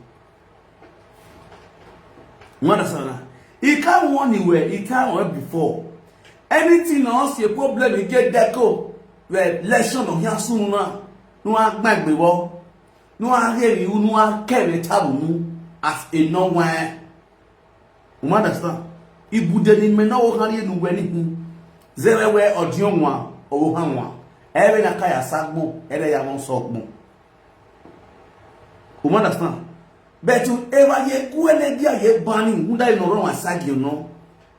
Wọ́n dà sára. He can't warn you well. He can't warn before. Anything na us a problem he get deco. Well, election of Yasunu na. No a gbagbe wo. No a hear you. No a care tabu. As a no one. You understand? Ibude ni me na o kan ye nu we ni hu. Zere we odion wa o ha wa. Ere na kaya sagbo, ere ya won sogbo. You understand? But you ever ye ku ele dia ye bani hu da no ro wa sagi no.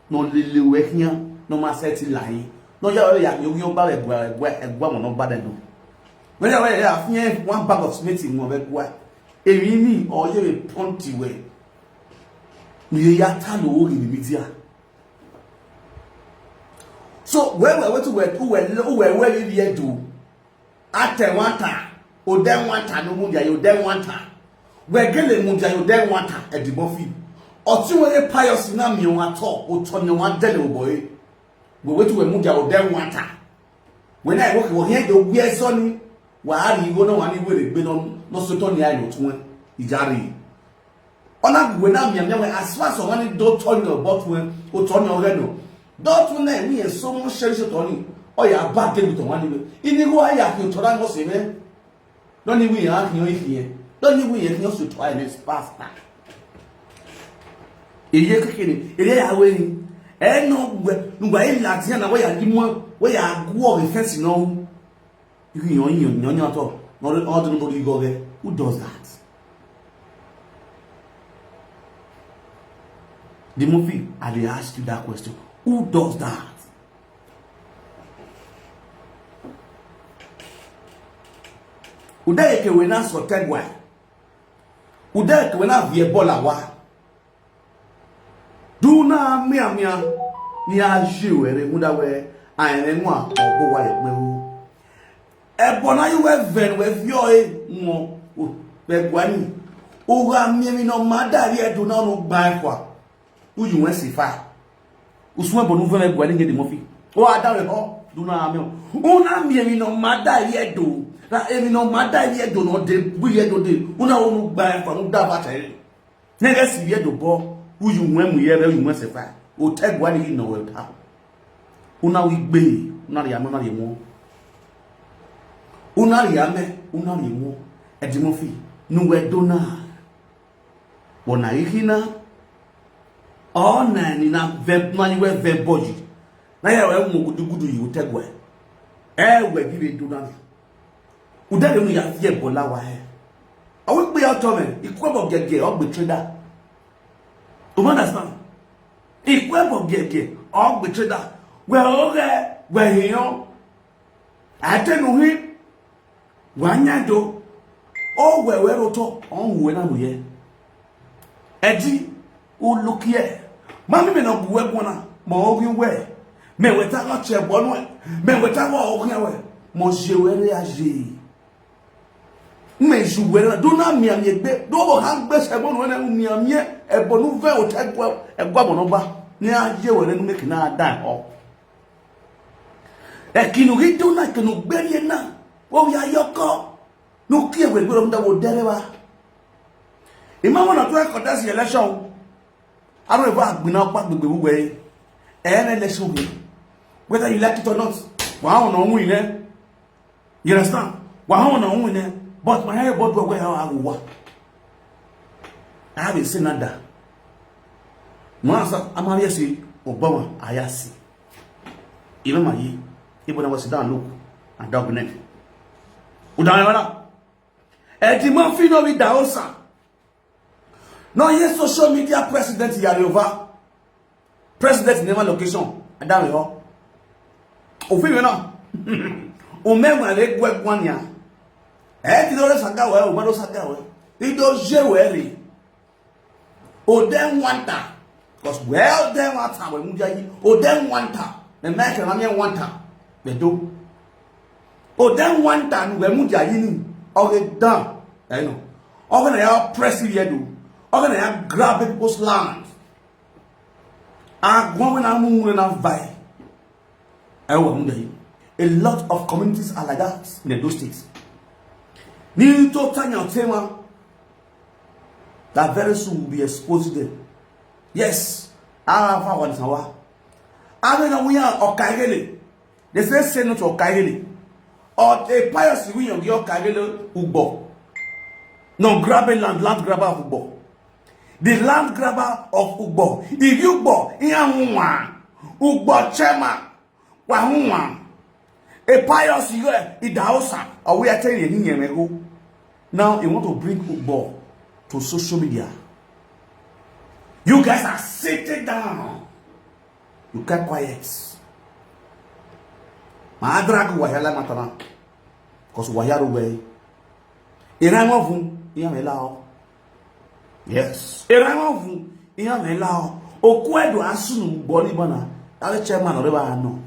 No lele we hian, no ma set line. No ya ya yo yo ba we gwa gwa gwa mo no ba de no. No ya we ya fie one bag of cement mo we gwa. Emi ni o ye we ponti we. Ni ya ta lo wo ni media. So we we we to we we we we we do. Ate wanta, ode wanta no mu dia yo de wanta. We gele mu dia yo de wanta e di bofi. Oti we pious na mi wa to, o to ni wa dele o boy. We we to we mu dia o de wanta. We na wo wo he do we so ni. Wa ari go no wa ni we le gbe no, no so to ni ai no tun. Ijari. Ona gwe na mi mi we as far as wani do to ni o but we o to ni o re no. Dot one nine we so much share so toni. Oh ya back there with one. Ini go ya ki to ran go se me. Don't even ya ki yo ifi. Don't even ya ki yo so to I miss pastor. Eye kekere, eye ya we ni. E no gbe, ngba e la ti na we ya di mo, we ya go the fence no. You can yon yon yon yon to. No all the nobody you go there. Who does that? The movie, I dey ask you that question. Who does that? Ude ke we na so tegwa. Ude ke we na vie bola wa. Du na mia mia ni a ji were muda we a ene nwa obo wa ye pe hu. E bona yu we ven we vio e mo. Be gwani. U ga mi mi no mada ri e du na no gba e kwa. U yu we si fa. U su e bonu ven we gwani nge di mo fi. O ada we ho. Du na mi. U na mi mi no mada ri e du. Na e mi no mada ri e du no de bu ye do de. U na o no gba e kwa no da ba te. Nigga si ye do bo, who you when we ever you must fa. O tag one in no well ta. Una we gbe, una ya mo na ye mo. Una ya me, una ye mo. E di mo fi, no we do na. Bona ikina. O na ni na ve na ni we ve boji. Na ya we mo gudu gudu you tag we. E we give it do na. Udere nu ya fie bola wa he. Awi pe ya to me, ikwe bo gege o gbe trader. You understand? Ikwe bo gege o gbe trader. We o ge, we hiyo. Ate nu hi. Wa nya do. O we we ro to, o we na mu ye. Edi, o look here. Mami me no bu we gona, mo o wi we. Me we ta no che bonu e. Me we ta wo o kin we. Mo je we re aje. Me ju we re do na mi ami egbe. Do bo ha gbe se bonu e na mi ami e. E bonu ve o te gwa, e gwa bonu ba. Ni aje we re nu make na da ho. E kinu gi do na kinu gbe ri e na. Wo wi ayoko. No kie we gbe ro nda wo dere wa. Ima wona to e contest election. Aro e ba gbina pa gbegbe wu we. E na election we. Whether you like it or not, wa won no win e. You understand? Wa won no win e. But my head but we how I go wa. I have seen that. Masa amari si Obama ayasi. Even my yi. Even I was down look and dog neck. Udayana. E di mo fi no wi da osa. No ye social media president ya over. President never location. Adawe ho. O fi na. O me ma le gwe gwan ya. E ti do le saga we, o ma do saga we. Ti do je we ri. O den wanta. Because well den wanta we mu ja yi. O den wanta. Me me ke na me wanta. Be do. O den wanta nu we mu ja yi ni. O ge dan. I know. O ge na ya press ye do. O ge na ya grab people's land. Agwon we na mu we na vai. I want to. A lot of communities are like that in Edo State. Ni to tanya tema that very soon will be exposed there. Yes, I have one sawa. I mean, we are Okagele. They say say no to Okagele. Or a pious we on your Okagele Ugbo. No grabbing land, land grabber of Ugbo. The land grabber of Ugbo. If you Ugbo, in Anwa, Ugbo Chema, Wahunwa, a pious you, Idaosa, or we are telling you, Nyemego. Now you want to bring Ugbo to social media. You guys are sitting down. You kept quiet. Ma drag Wahala Matana. Because Wahala way. Iran of whom? Iran allow. Yes. Iran of whom? Iran allow. Okwedo asunu body bana. That chairman or whatever I know.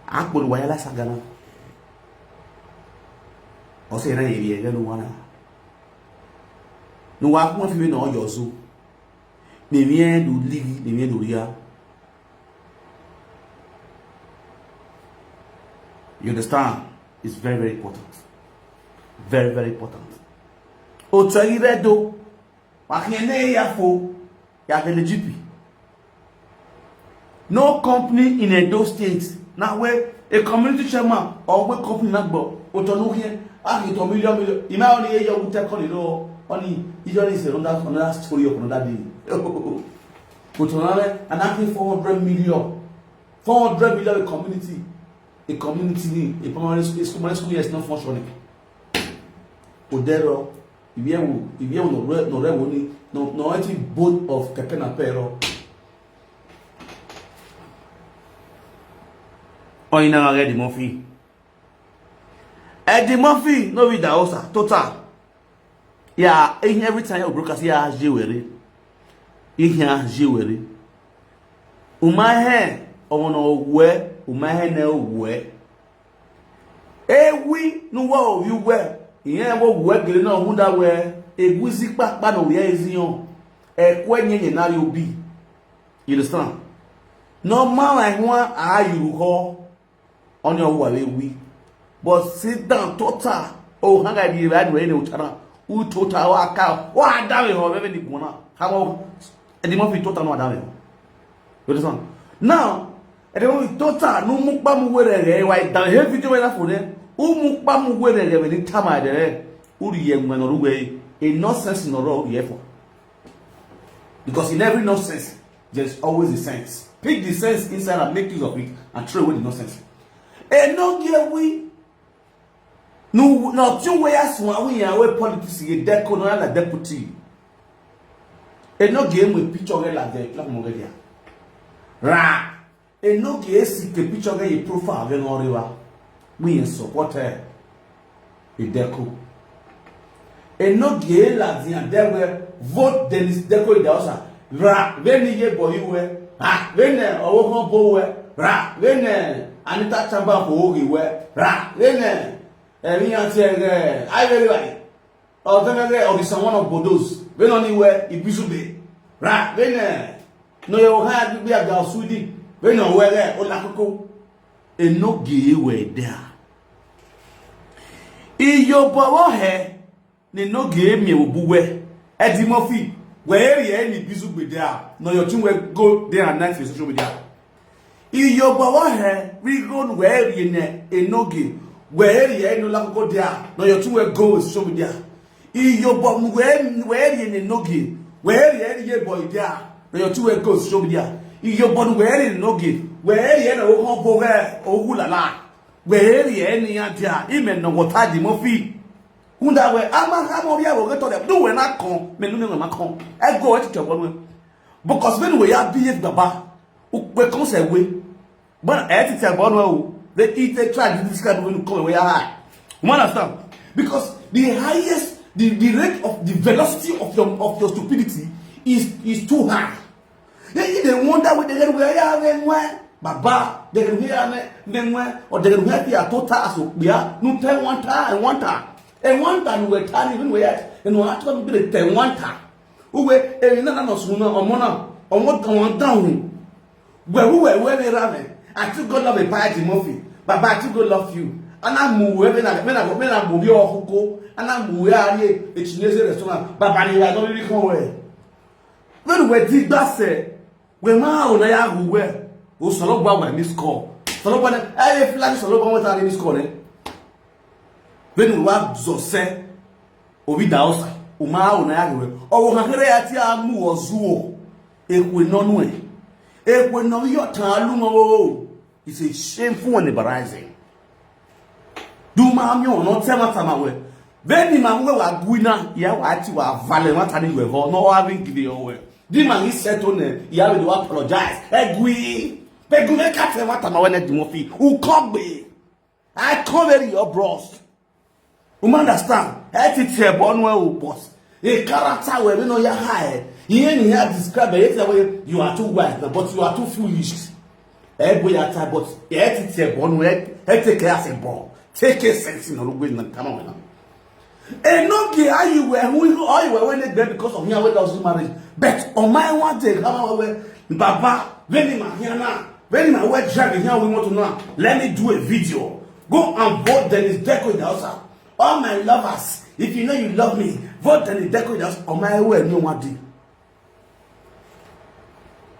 Akpon Wahala Sagana. O se na yeye ga no wana. No wa kuma fi no yozu. Ni mi e du ligi, ni mi e du ria. You understand? It's very, very important. Very, very important. O tsari redo. Wa kine ya fo. Ya vele jipi. No company in Edo State na wey a community chairman or wey company na gbọ oto no here, ah, ito million million. Ima oni ye yogu te koni lo, oni ijo ni se another, another story of another day. Oto na le, and I think four hundred million, four hundred million a community, a community ni, a primary school, a primary school is not functioning. Odero, if you, if you no re-, no re-, no, no, I think both of Keke na Pero. Oyin na Eddie Murphy. Eddie Murphy, no be Daosa, total. Yeah, in every time you broadcast, yeah, Jewelry. In here, Jewelry. Umahe, omono we, umahe ne we. Ewi, no wa o you we. Iye wo we gele na hunda we. Eguzi papa no ye ezion. Ekwe nyenye na yo bi. You understand? No man like one, ah, you ho. On your way, we. But sit down, total. Oh, hanga di right way, no chara. U total wa ka. Wa da we ho, be ni gona. How about Eddie Murphy total no da we ho. You understand? Now, Eddie Murphy total no mu pa mu were re, wa da he video we na for there. U mu pa mu were re, we ni tama de re. U ri ye mu no ru we. A nonsense no ro ye for. Because in every nonsense, there's always a sense. Pick the sense inside and make use of it and throw away the nonsense. E no get we. No, no, two way as one we are where politics ye deco no la deputy. E no get we picture we la de la mo get ya. Ra. E no get si ke picture we ye profile we no riwa. We in support her. Ideku. E no get la dia de we vote Dennis Deko Idaosa. Ra, we ni ye boy we. Ha, we ne owo kan bo we. Ra, we ne Anita Chamba for ogi we. Ra, we ne. E mi an ti e ge. Ai we we. O te ge o di someone of Bodos. We no ni we Ibizube. Ra, we ne. No ye o ha bi abi Osudi. We no we ge o la koko. E no get we there. Iyo bowo he ni no get mi wo bu we. Eddie Murphy, we eri e ni Bizugbe there. No your thing we go there and night for social media. Iyo bowo he, we go we eri ne e no get. We eri e no la go there. No your thing we go social media. Iyo bo we, we eri ne no get. We eri e ye boy there. No your thing we go social media. Iyo bo we eri no get. We eri e no ho bo we o hu la la. We eri e ni ya there. Ime no water Eddie Murphy. Unda we ama ha mo ya wo to de. Do we na kon. Me nu me ma kon. E go e ti te bo we. Because when we ya be it baba. U we kon se we. But e ti te bo no o. They eat, they try to describe when you come we ya high. You understand? Because the highest, the, the rate of the velocity of your, of your stupidity is, is too high. Then you dey wonder what they get where ya we nwe. Baba, they get where ne, ne nwe, or they get where they are total as okpia. No tell one time, one time. And one time we tell you when we at, and one time we tell one time. Uwe, e na na no suna, omo na, omo, omo down. We, we, we, we, we, rame. I still go love a party Murphy. Baba, I still go love you. And I move, we, we, na, we, na, we, na, move your huko. And I move, we are here, a Chinese restaurant. Baba, you are not really come away. When we did that, say, we ma o na ya hu we. O solo gba we miss call. Solo gba na, e feel like solo gba we ta miss call, eh? When we wa zo se, obi da osa, o ma o na ya hu we. O wo kakere ya ti a mu o zu o. E kwe no nu e. E kwe no yo ta lu mo o. It's a shameful and embarrassing. Do ma mi o no te ma ta ma we. Veni ma we wa guina, ya wa ti wa vale ma ta ni we ho, no wa ring the o we. Di ma ni settle ne, ya we do apologize. E gui. Pe gu me ka te ma ta ma we ne Eddie Murphy. U ko gbe. I cover your bros. You understand? E ti te bo no e o boss. A character we no ya high. He ain't here describe it that way. You are too wise, but you are too foolish. E boy ya tie, but e ti te bo no e, e take care as a boy. Take a sense in the way na come on. E no get how you were, who you, how you were when they dead because of me, I went out marriage. But on my one day, how we, Baba, when in my here now, when in my wet driving here, we want to know. Let me do a video. Go and vote Dennis Deco in the house. All my lovers, if you know you love me, vote Dennis Deco in the house. On my way, no one day.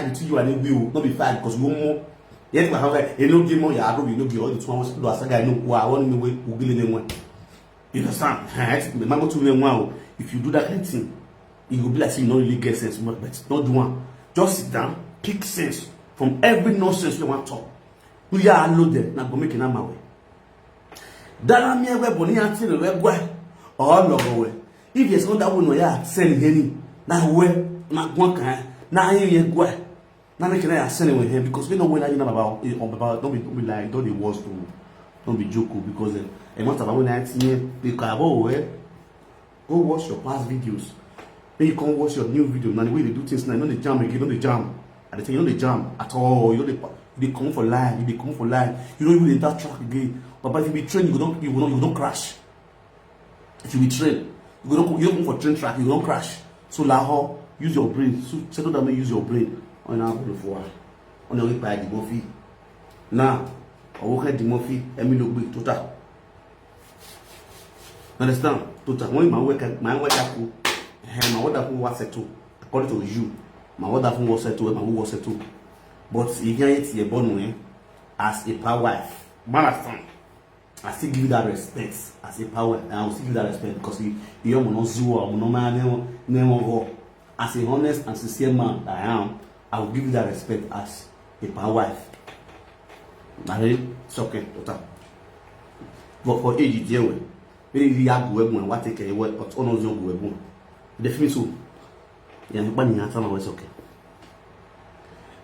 fight between you and Igwe o, no be fight because you more. Yet my house, you no give more, you are you no give all the two hours. Do as a guy no go, I want me wait, we give them one. You understand? Eh, my go to them one. If you do that kind of thing, it will be like say you no really get sense, but but not do one. Just sit down, pick sense from every nonsense you want talk. You are loaded, now go make it my way. Dara mi egbe boni ati re we gwa. O lo go we. If there's no that one, no ya send any. Na we na gwa kan. Na yin ye gwa. Na make na ya send we here because we know when I know about eh, about don't be don't be like don't be worse to don't be joke o, because eh, e must have when I see the car we go watch your past videos. Then you come watch your new video. Now the way they do things now, you know the jam again, you know the jam. I dey tell you, you know the jam at all. You know they they come for live, you dey come for live. You don't even enter track again. But if you be trained, you don't you will not you don't crash. If you be trained, you don't you don't come for train track, you don't crash. So Lahore, use your brain. So settle down and use your brain. On our brain for one. On your way by the Murphy. Now, I walk at the Murphy, Emmy no big total. Understand? Total. When my work my work cool, eh, my work cool was settled. According to you, my work was settled, my work was settled. But you can't yet your born eh, as a power wife. Man, I stand. I still give you that respect as a power. I will still give you that respect because you, you are not zero, you are not man, never, never go. As a honest and sincere man that I am, I will give you that respect as a power wife. I mean, it's okay, daughter. But for age, you deal with. Maybe you have to work one, what take care of what, but honor your work one. Definitely so. Yeah, but you have to know it's okay.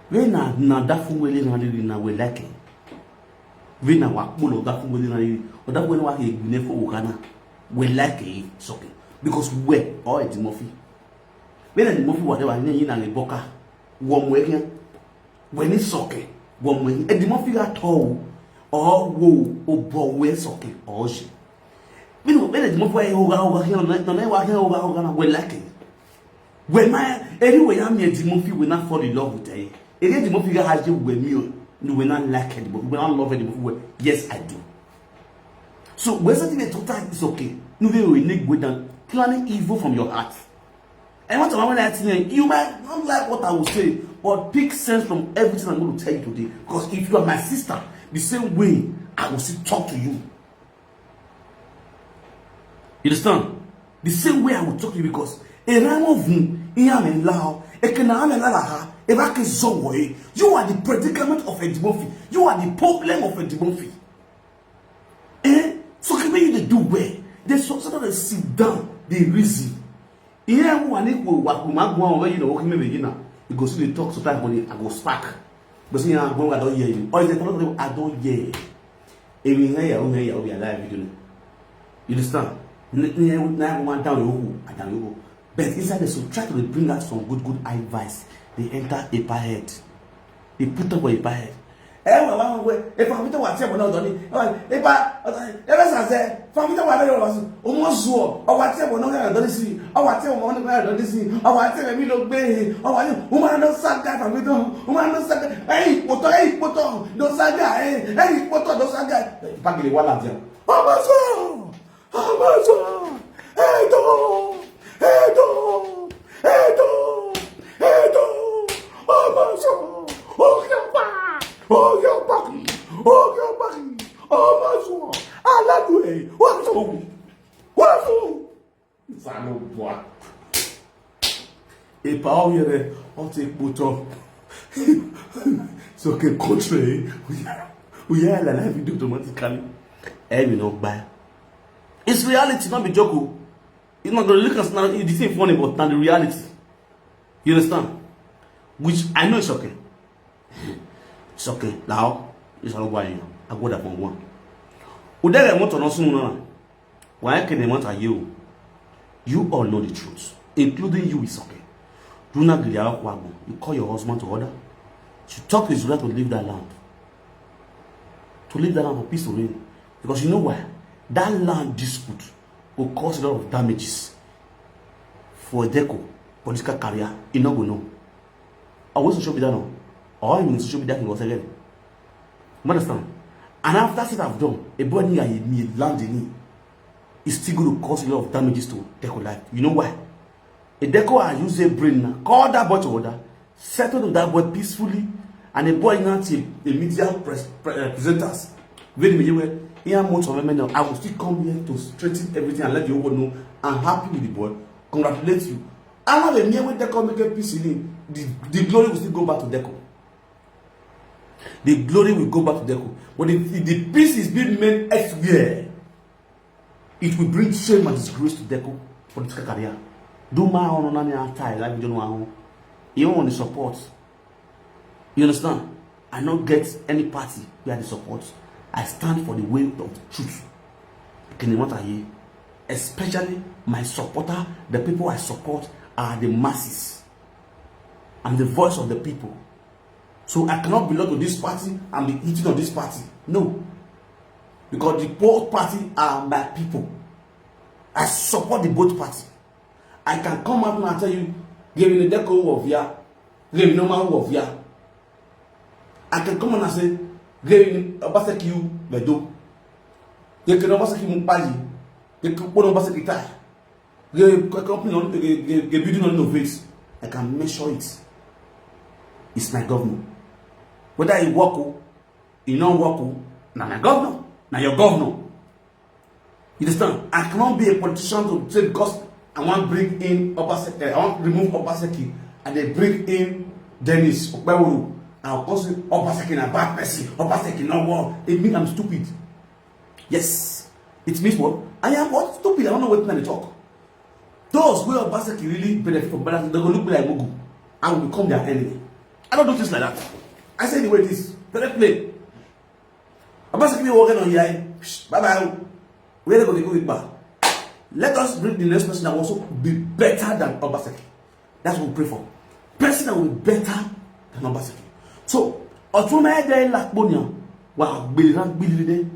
When na na that fool will na really na we like it. When na wa pull of that fool will na really, or that when wa he ne for Ghana, we like it, it's okay. Because we all the Murphy. When the Murphy whatever, you na the boka, one way here, when it's okay, one way, and the Murphy at all, or wo, or bo, we it's okay, or she. When the Murphy, oh, oh, oh, oh, oh, oh, we like it. When my anyway, I'm here, Timothy will not fall in love with her. Again, Timothy has you with me. You will not like it, but you will not love it. Yes, I do. So when something is total, it's okay. No way we need go down planning evil from your heart. And what I want to say, you might not like what I will say, but pick sense from everything I'm going to tell you today. Because if you are my sister, the same way I will still talk to you. You understand? The same way I will talk to you because a ram of him, he am in lao, a can am in lao, a back is so way. You are the predicament of Eddie Murphy. You are the problem of Eddie Murphy. Eh? So can you dey do well? They so so they sit down, they reason. Ihe ahụ nwa na-ekwu ụwa kwuru ma agụọ ahụ you know oke mebe gị na you go see the talk sometimes when I go spark. But see, I go, I don't hear you. Or is it I don't hear? Ebi ihe ya, ihe ya, obi ala video na. You understand? Ihe na ya one down okwu, I down okwu. But inside the so try to bring out some good good advice. They enter a head. They put up a head. Eh, wa wa wa. If I meet what say no doni. If I, if I say, if I meet what no was. Omo zuo. O wa say no ga doni si. O wa say mo no ga doni si. O wa say mi lo gbe. O wa ni. Uma no saga fa mi don. Uma no saga. Hey, poto, hey, poto. Do saga, hey. Hey, poto, do saga. Bagili wala dia. Omo zuo. Amazo! Edo! Edo! Edo! Edo! Amazo! Oyoba! Oyoba! Oyoba! Amazo! Aladue! Wazo! Wazo! Zalo bwa. Epa oyere ote kpoto. So ke country. We are we are alive automatically. Every no buy. It's reality, not be joke. It's not gonna look us now. It's the same funny, but not the reality. You understand? Which I know it's okay. It's okay. Now, it's all about you. I go that one. Udele moto no sunu na. Why can they want you? You all know the truth, including you, it's okay. Do not give your You call your husband to order. To talk to Israel to leave that land. To leave that land for peace to reign. Because you know why? That land dispute will cause a lot of damages for Deco political career. You no go know. I was social media now. Or in social media he was again. You understand? And after said I've done, a boy near me land in me. It's still going to cause a lot of damages to Deco life. You know why? A Deco I use a brain now. Call that boy to order. Settle with that boy peacefully. And a boy now to the media press, pre- uh, presenters. Wait me here. Here most of them now. I will still come here to straighten everything and let the whole world know. I'm happy with the boy. Congratulate you. I have a mere way Deco make a peace in him. The, the glory will still go back to Deco. The glory will go back to Deco. But if, if the peace is being made elsewhere, it will bring shame and disgrace to Deco political career. Do my own on any time like you don't want. You want the support. You understand? I not get any party where the support. I stand for the way of the truth. Can you want to hear? Especially my supporter, the people I support are the masses. I'm the voice of the people. So I cannot belong to this party and be eating on this party. No. Because the both party are my people. I support the both party. I can come out now and tell you, give me the deco of here, give me normal of here. I can come out and say, give me Obaseki you, Bedo. Give me Obaseki Mupayi. Give me Obaseki Tai. Ge company on ge ge ge building on innovate. I can measure it. It's my government. Whether e work o, e no work o, Na my governor, na your governor. You understand? I cannot be a politician to say because I wan bring in Obaseki, I wan remove Obaseki and they bring in Dennis Okpebholo. I go come say Obaseki na bad person, Obaseki no work. It mean I'm stupid. Yes. It means what? I am what? Stupid. I don't know wetin I dey talk. Those wey Obaseki really benefit from balance, they go look me like mugu. I will become their enemy. I don't do things like that. I say the way it is. Very plain. Obaseki dey working on here. Bye bye. Where they go dey go with bar? Let us bring the next person that will also be better than Obaseki. That's what we pray for. Person that will be better than Obaseki. So, Otun Mehdi Lakponya, wa gbelera gbelere,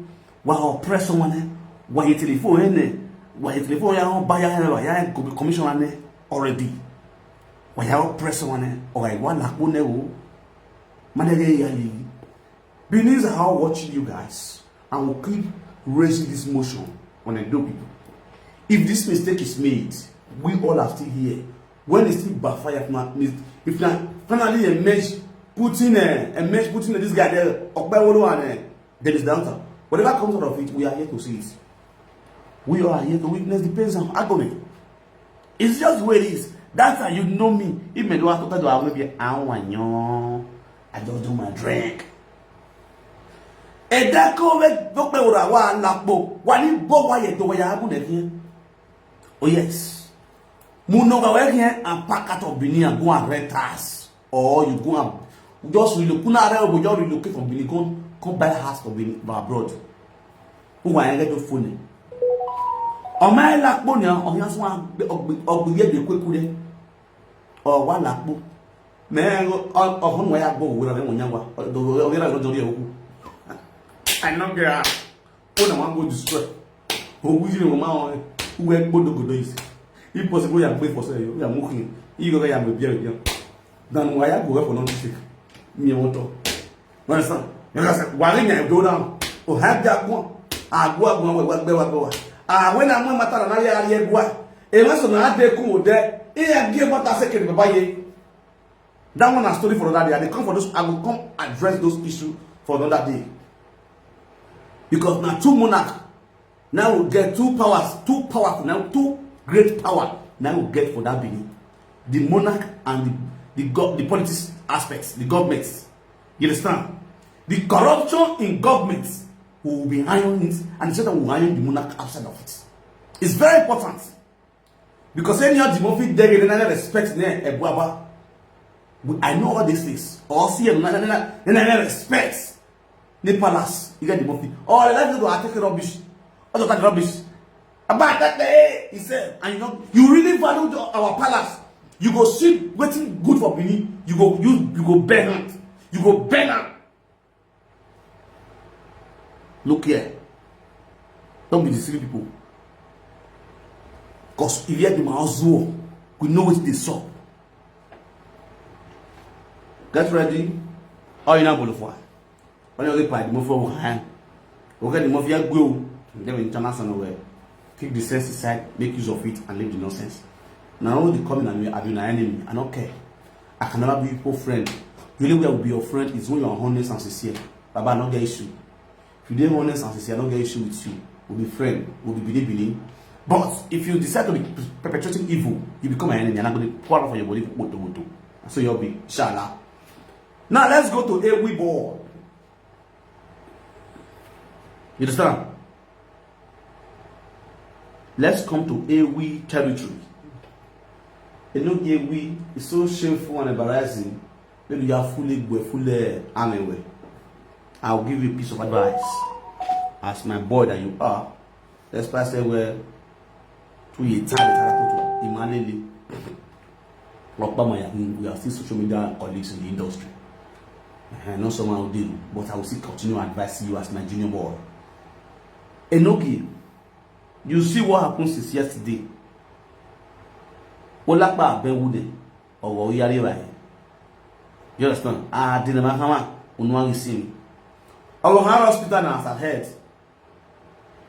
wa oppress someone, wa ye telephone ene, wa ye telephone ya ba ya wa ya commissioner ne already. Wa ya oppress someone, or I wa Lakponya o. Madege ya yi. Benin are all watching you guys and will keep raising this motion on Edo people. If this mistake is made, we all are still here. When it's still backfire, if na, if na finally emerge, putting a emerge, putting this guy there, Okpebholo and uh, Dennis Danta, whatever comes out of it, we are here to see it. We are here to witness the pains and agony. It's just the way it is. That's how you know me. If me do I talk to I will be I want you. I just do my drink. Edako we Okpebholo wa Lakpo. Wa ni bo wa ye do wa ya abu ne. Oh yes. Munoga we here and pack out of Benin and go and rent house. Or you go and just relocate. Kuna are we just relocate from Benin. Come, come buy house for Benin, for abroad. Who wa get the phone? Otun Mehdi Lakponya, or ya swa ogbe ye de kweku de. Or wa Lakpo. Me o hon wa ya go we ra me mo nya wa. O ge ra lo jori e oku. I no get. Una wan go destroy. O wi ni mo ma o. Uwe gbodogodo is. If possible, ya gbe for say ya mu kin. You go ya me bia bia. Dan wa ya go for no mistake. Mi won to. Understand? You understand? Wa ri nya do now. O ha bia gun. Agu agu wa gbe wa gbe wa. Ah, when I want matter na ya ya gwa. E ma so na de ku o de. E ya gi matter say ke baba ye. That one na story for another day. I dey come for those, I go come address those issues for another day. Because na two monarch, now we get two powers, two powerful, now two great power, now we get for that Benin. The monarch and the, the, go- the politics aspects, the governments. You understand? The corruption in governments, we will be ironing it, and the same time we will iron the monarch outside of it. It's very important. Because any other Murphy dey in any respect ne Ebuaba. We- I know all these things. Or see him na na na na respect. The palace, you get the Murphy. All the life you go take rubbish. All the rubbish. About that day, he said, and you know, you really value the- our palace. You go see wetin good for Benin. You go you you go burn am. You go burn am. Look here. Don't be deceiving people. Because if you hear the man also, we know what they saw. Get ready. Oh, you know, Bolofwa. When you get by the move forward, eh? Okay, the mafia go. Then we international way. Keep the sense aside, make use of it, and leave the nonsense. Now, all the coming and I be my enemy. I don't care. I can never be your friend. The only way I will be your friend is when you are honest and sincere. Baba, I don't get issue. If you dey honest and sincere, I don't get issue with you. We'll be friend. We'll be bini bini. But if you decide to be perpetuating evil, you become my enemy, and I'm going to pour out for your body. Woto woto. So you'll be, inshallah. Now let's go to Ewi ball. You understand? Let's come to Ewi territory. You know, Ewi is so shameful and embarrassing. Maybe you are fully, fully anyway. I'll give you a piece of advice. As my boy that you are, let's pass away to ye tali tara to imalele. Okpama ya, we are still social media colleagues in the industry. Eh, not someone who deal, but I will still continue advising you as my junior boy. Enoki, you see what happened since yesterday. Olapa Benwude, or Oyariwa. You understand? Ah, Dinamakama, Unwang Simi. Our hospital now as ahead.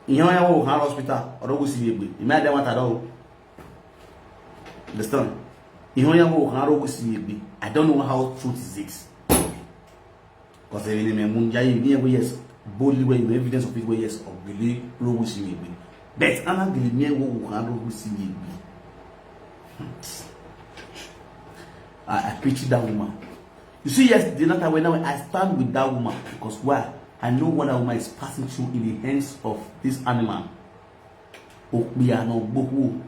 Ihe onye wụ ha hospital, ọrụ gwụsịrị egbe. Ime adị nwata dọwụ. Understand? Ihe onye wụ ha ọrụ gwụsịrị egbe. I don't know how truth is it. Because even me mun ya yi ni yes. Boldly, when you evidence of it, well, yes, Ogili Rogo Simibi. But Anna Gili me wo wo kan Rogo Simibi. I, I pity that woman. You see, yesterday night I went out, I stand with that woman because why? I know what that woman is passing through in the hands of this animal. Okpia no gboku.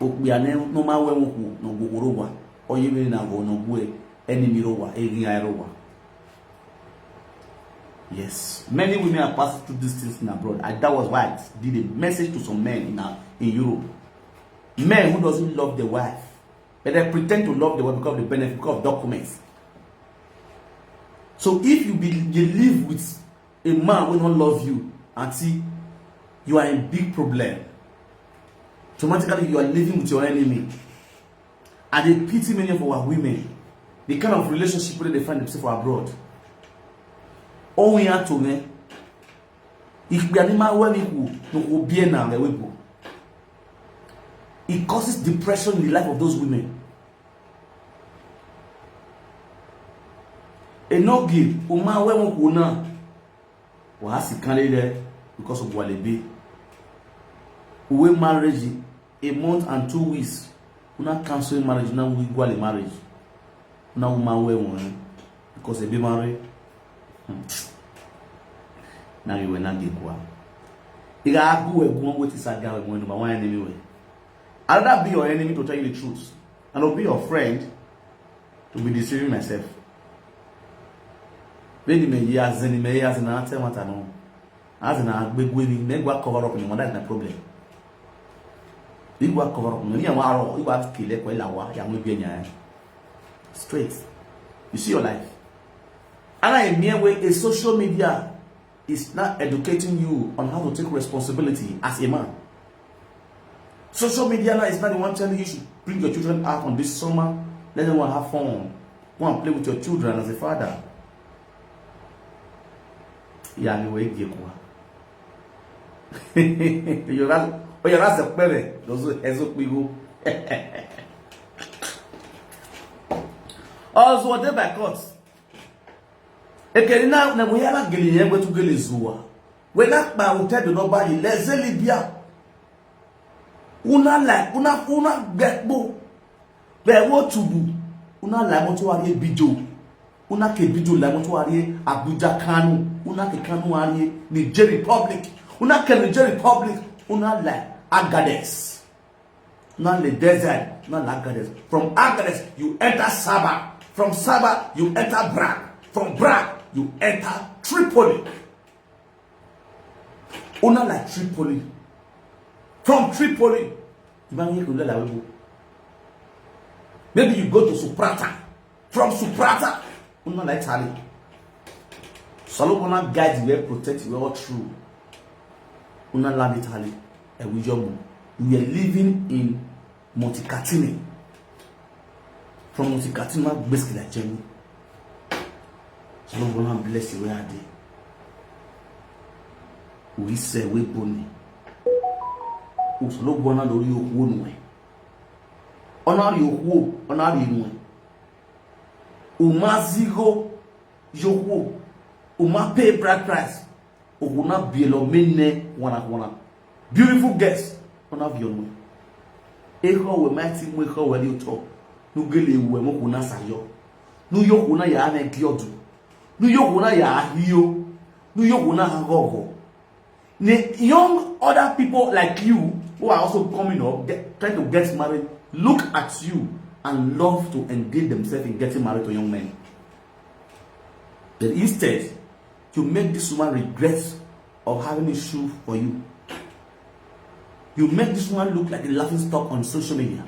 Okpia ne no ma we woku no gboku rowa. Oye me na go no gwe enemy rowa, egi ai rowa. Yes, many women are passing through these things in abroad. And that was why I did a message to some men in, our, in Europe. Men who doesn't love the wife, but they pretend to love the wife because of the benefit, because of documents. So if you be you live with a man who don't love you, auntie, you are in big problem. Automatically, you are living with your enemy. I dey pity many of our women, the kind of relationship wey they find themselves for abroad. All we have to me, if we are not well equal, no go be na we go. It causes depression in the life of those women. Enogi, uma we mo kuna. Wa si kan le because of walebe. Uwe marriage a month and two weeks. Una cancel marriage, una we gwale marriage. Una uma we won because e be married. Hmm. Now you were not get kwa. Iga agu we gwon wetin saga we mo number one enemy we. I rather be your enemy to tell you the truth. And I'll be your friend to be deceiving myself. When you may hear, then you may hear, and I tell what I know. As in a big winning, then go cover up in one, that's my problem. You go cover up, you are, you are kill it, well, you are going to be straight. You see your life. And I mere way a social media is not educating you on how to take responsibility as a man. Social media now is not the one telling you should bring your children out on this summer, let them have fun, go and play with your children as a father. Yani we gekwa. Oyo ra oyo ra se pere dozo ezo pigo. Also dey by court. Ekeri na na we yala gele ye we tu gele zuwa. We na pa hotel do no ba yi le ze Libya. Una like una una gbekpo. Be wo tubu. Una like mo to wa ye bijo. Una ke bijo like mo to wa ye Abuja, Kano. Una ke Kano wa ye Niger Republic. Una ke Niger Republic. Una like Agadez. Una le desert. Una like Agadez. From Agadez you enter Saba. From Saba you enter Brak. From Brak you enter Tripoli. Una like Tripoli. From Tripoli, you might make Ulala Webo. Maybe you go to Suprata. From Suprata, una like Italy. Solomon guide you, protect you all through. Una land Italy. And we job. We are living in Monte Catini. From Monte Catini, my best kid at Jenny. So no one bless you where I did. We say we boni. Usologwana do yo kuo nwe. Ona yo kuo, ona ri nwe. Uma zigo yo kuo. Uma pay bride price. Oguna bielo mene wana wana. Beautiful girls. Ona vio nwe. Eho we mighty mwe ho we ri uto. Nu gele we mo kuna sayo. Nu yo kuna ya ne giodu. Nu yo kuna ya hiyo. Nu yo kuna hagogo. The young other people like you who are also coming up, get, trying to get married, look at you and love to engage themselves in getting married to young men. But instead, you make this woman regret of having issue for you. You make this woman look like a laughing stock on social media.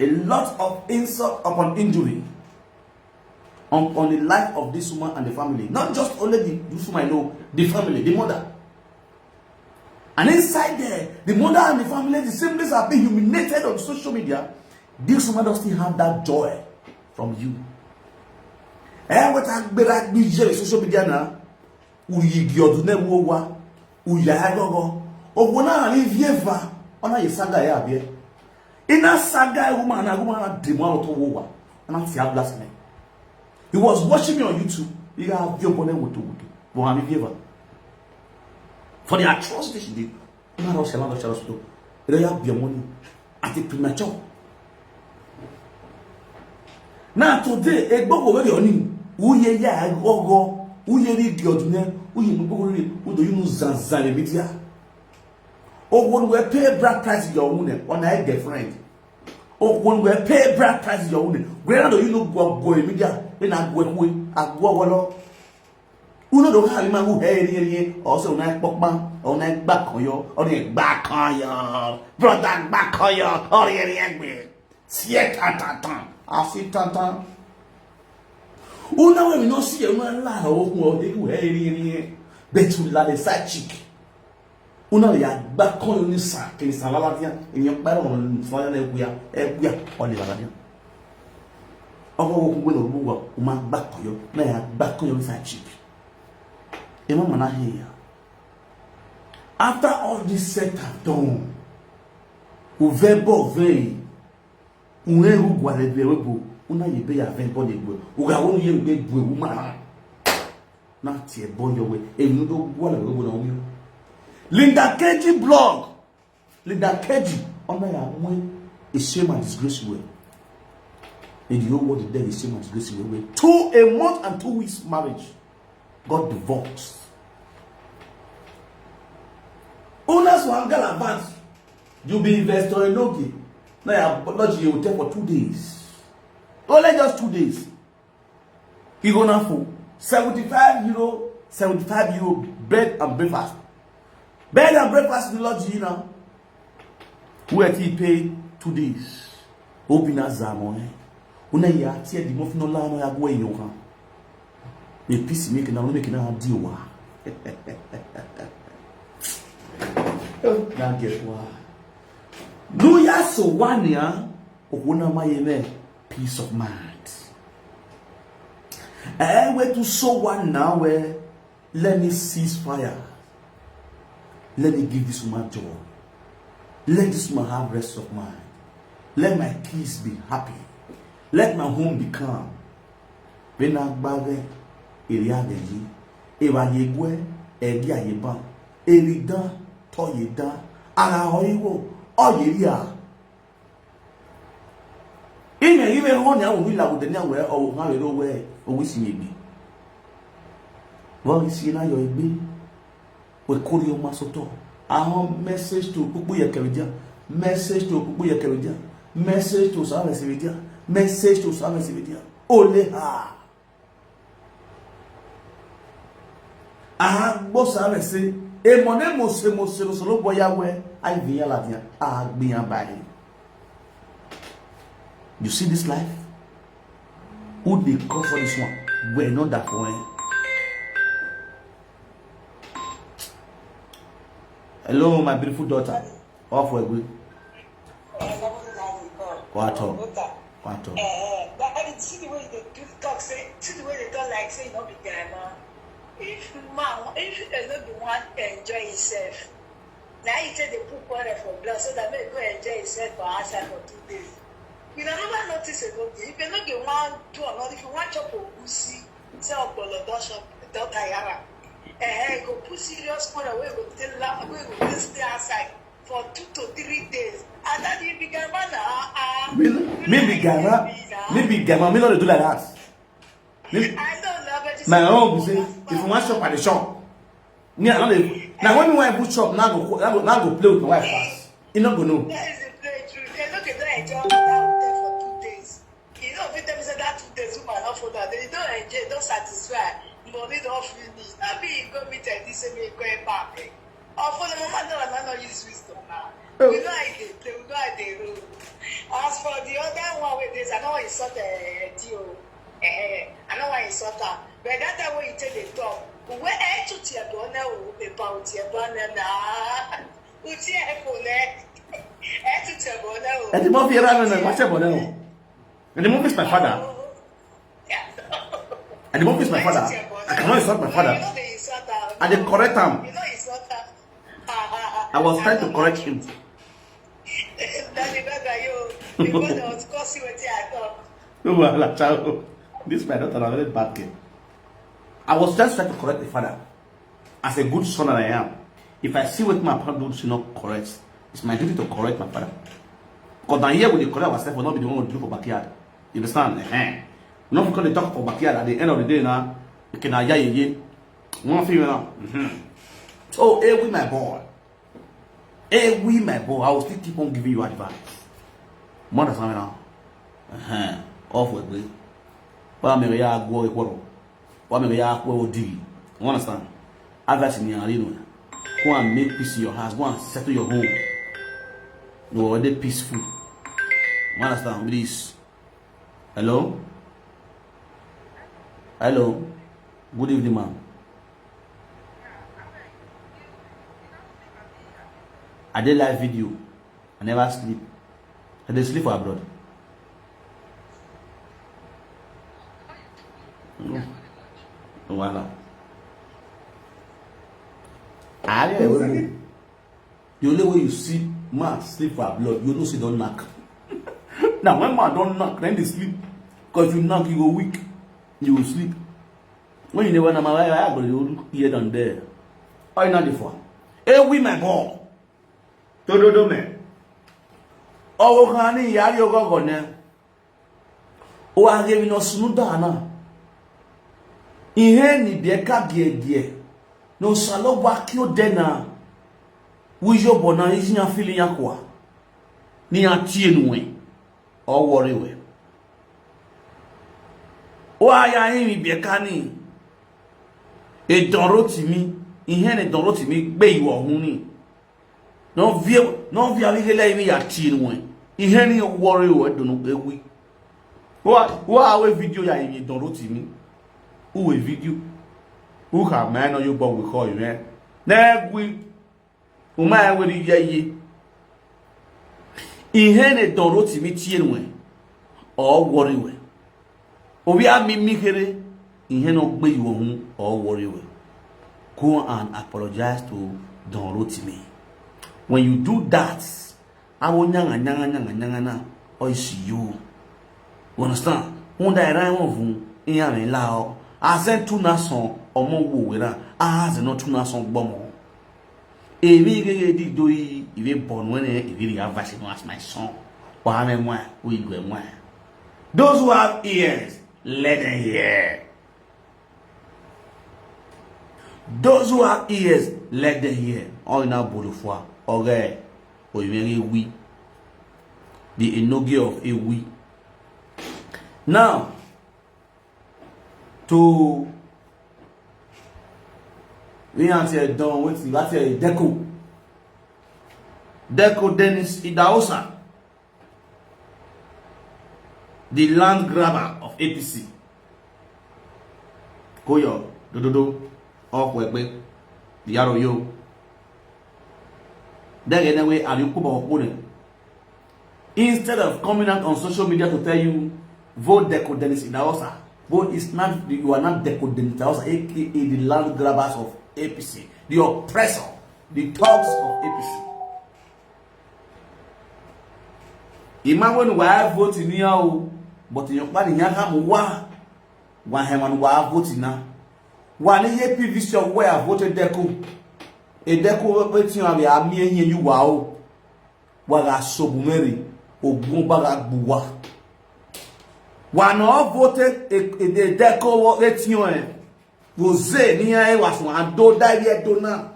A lot of insult upon injury on, on the life of this woman and the family. Not just only the, this woman alone, the family, the mother. And inside there, the mother and the family, the siblings are being humiliated on social media. This woman does still have that joy from you. Eh, what a big social media now. Uyi gi ọdún náà wo wa. Uya agogo. Ogun náà rí vieva. Ọ̀nà yìí saga ya bie. Ina saga woman na woman na demo out of war. And that's your blast me. He was watching me on YouTube. Iga vio bone wutu wutu. Bo ami viva. For the atrocity she did. Una ro shala ro shala suto. Ere ya vio money. Ati premature. Now today, egbogbo wey oni. Uye ya gogo. Uye ri di odune. Uye mu gbogbo ri. Udo you know zanzan le media. Ogun we pay bride price your own. Ona e girlfriend. Ogun we pay bride price your own. Where do you know go go media? Ina go we. Agwo wolo. Uno do ha ma hu he ri ri. Also na pokpa. Ona gba kan yo. Ona gba kan yo. Brother gba kan yo. Ori ri egbe. Sie tan tan tan. Asi tan tan. Una we mi no si e una la o hu o de hu he ri ri. But you la the side chick. Una ya gba kan yo ni sa ke ni sa la la dia. Eyan pa ro ni sa la la ku ya. E ku ya. O ni la la dia. Ogo wo ku we lo bu wa. O ma gba kan yo. Na ya gba kan yo ni side chick. E ma mana he ya. After all this set and done, uvebo vei, unengu gwale be webo, una ye be ya vebo de gwe. Uga wonu ye be gwe uma. Na tie bo yo we, e nu do gwale webo na umi. Linda Keji blog. Linda Keji, ona ya we, a shame and disgrace we. In the whole world, there is shame and disgrace we. Two, a month and two weeks marriage. Got divorced. Owners were galavant. You be investor in Ogi. Now your lodge you hotel for two days. Only just two days. You go now for seventy-five euro, seventy-five euro bed and breakfast. Bed and breakfast in the lodge, you know. Who at he pay two days? Open a zamo, eh? Una ya tia di mo fino la no ya gwe yo kan. Me peace make na make na di wa. Na get wa. No ya so one ya. Okuna ma ye me peace of mind. Eh, we to so one now where let me cease fire. Let me give this woman joy. Let this woman have rest of mind. Let my kids be happy. Let my home be calm. Bena gbave, eri ageji. Eva yegwe, eri ayeban. Eri dan, to ye dan. Ara oiwo, o ye ria. Ime ime ho ni awu ila gude ni awe o ha we ro we o wi si mi bi. Wo wi si na yo igbe. We kori o ma soto. Ahon message to pupu ye keredia. Message to pupu ye keredia. Message to sa me seredia. Message to sa me seredia. Ole ha. Agbo sa me se, e mo ne mo se mo se mo solo boya we, I vin ya la dia, agbi ya ba e. You see this life? Who dey call for this one? We no da for e. Hello, my beautiful daughter. Off we go. Kwato. Kwato. Eh, but I did see the way they do talk, say, see the way they talk like say you no be grandma. If man, if you no be want to enjoy himself, now you take the put quarrel for blood so that may go enjoy himself for outside for two days. You know, never notice a good thing. If you no be one do or not, if you want chop a pussy, say Okpolo don chop, don tire am. Eh, eh, go put serious quarrel wey go take la, wey go take stay outside for two to three days. And that you be grandma na, ah, ah. Me, me be grandma. Me be grandma. Me no dey do like that. Me, I don't know, but you my own be say, if you want shop at the shop, me I no dey. Now when me wife put shop, now go, now go, now go play with my wife fast. You no go know. That is the play true. They no dey do enjoy that hotel for two days. You know, fit tell me say that two days woman no follow. They don enjoy, don satisfy. Money don finish. No be you go meet like this, say me go back. Or follow mama no, no, no use wisdom now. Oh. We know how they play, we know how they roll. As for the other one wey dey, I no wan insult, eh, Eddie o. Eh, I no wan insult am. But that time wey you take dey talk, we eh to tear bone o, about tear bone na. Uti e ko ne. Eh to tear bone o. Ẹ ti mọ fi ra nínú ẹ̀ máṣẹ́ bọ̀ náà. Ẹ ti mọ fi my father. Ẹ ti mọ fi my father. I cannot insult my father. I dey correct am. I was trying to correct him. Daddy, beg you. Because I was causing wetin I talk. No wahala, child. This my daughter na very bad girl. I was just trying to correct the father. As a good son that I am, if I see what my father do is not correct, it's my duty to correct my father. Because now here we dey correct ourselves, we not be the one we do for backyard. You understand? Uh-huh. We not because they talk for backyard at the end of the day now. Okay, now yeah, yeah, yeah. One thing now. Mm-hmm. So, hey, with my boy. Hey, we, my boy, I will still keep on giving you advice. You understand me now? Uh-huh. Off with me. But I'm a go. Wamega ya akwa odi. You understand? Advice in your room. Go and make peace in your house. Go and settle your home. You are already peaceful. You understand? Please. Hello? Hello? Good evening, ma'am. I did live video. I never sleep. I dey sleep for abroad. No. No wahala. I dey wake up. The only way you see man sleep for abroad, you know say don knack. Now when man don knack, then dey sleep. Cause you knack, you go weak. You go sleep. When you never know, my wife, I go dey look here and there. All you know dey for. Hey, we my boy. Tododo me. Owo kan ni yari ogogo ne. O age mi no sunu dana. Ihe ni bi eka die die. No salo wa ki o dena. Wijo bona isi ya fili ya kwa. Ni ya tie nu we. O worry we. O aya imi bi eka ni. E don roti mi. Ihe ni don roti mi gbe iwo hun ni. No via, no via mi hele mi ya tin we. Ihe ni worry we do no ewi. Wa, wa we video ya imi don roti mi. U we video. U ka me no yo bo we ko ime. Na ewi. U ma we ri ye ye. Ihe ni don roti mi tin we. O worry we. Obi a mi mi here, ihe no gbe you home or worry we. Go and apologize to Don Rotimi. When you do that, I will nyanga nyanga nyanga nyanga na. O isi you. You understand? Who that right one vun in ya me la o. I send two na son or more wo we na. I has not two na son gbomo. Ebi gege di do yi, ebi born when ebi ri avasi no as my son. Wa me mwa, we gwe mwa. Those who have ears, let them hear. Those who have ears, let them hear. All in our bolofwa. Okay. Oyimere we. The enoge of a we. Now, to we auntie don wait, we auntie Deco. Deco Dennis Idaosa, the land grabber of A P C. Koyo, dododo, okwekwe, yaro yo. Dege ne we ari kuba okure. Instead of coming out on social media to tell you, vote Deco Dennis Idaosa, vote is not, you are not Deco Dennis Idaosa, A K A the land grabbers of A P C, the oppressor, the thugs of A P C. Imagine why I vote in here, but in your party, you have one, one hand, why I vote in now. One year P V C of where I voted Deco. A Deco waiting on me, I'm here, you wow. Waga sobumeri, ogun baga gbuwa. Wa na vote e, e, e Deco wo etio e. Wo ze ni ya e wa sun ado da ye do na.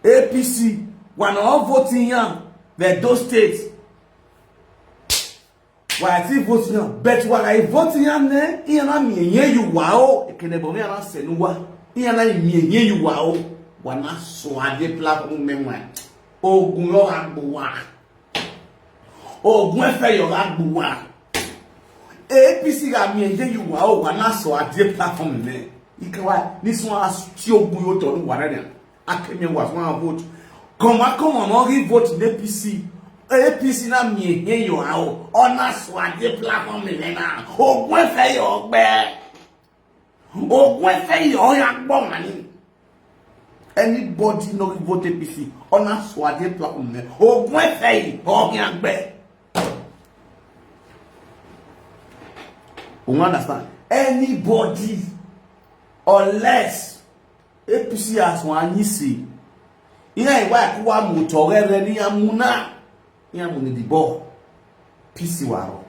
A P C, wa na vote yan ve do state. Wa ti vote yan, but wa ga vote yan ne, yan na mi yen yu wa o, e kene bo mi na se nu wa. Yan na mi yen yu wa o. Wa na so ade platform me wa. Ogun yo ga gbuwa. Ogun efe yo ga gbuwa. A P C ga mi yen yu wa o, wa na so ade platform me. Ikawa ni so a ti ogun yo to wa na. Akemi wa fun vote. Come on, come on, no give vote in A P C. A P C na mi yen yo a o. Ona so ade platform me na. Ogun efe yo gbe. Ogun efe yo ya gbo mani. Anybody no give vote A P C. Ona so ade platform me. Ogun efe yo ya gbe. You understand? Anybody. Unless A P C as one you see. Ina iwa kuwa muto rere ni amuna. Ni amuni dibo. P C waro.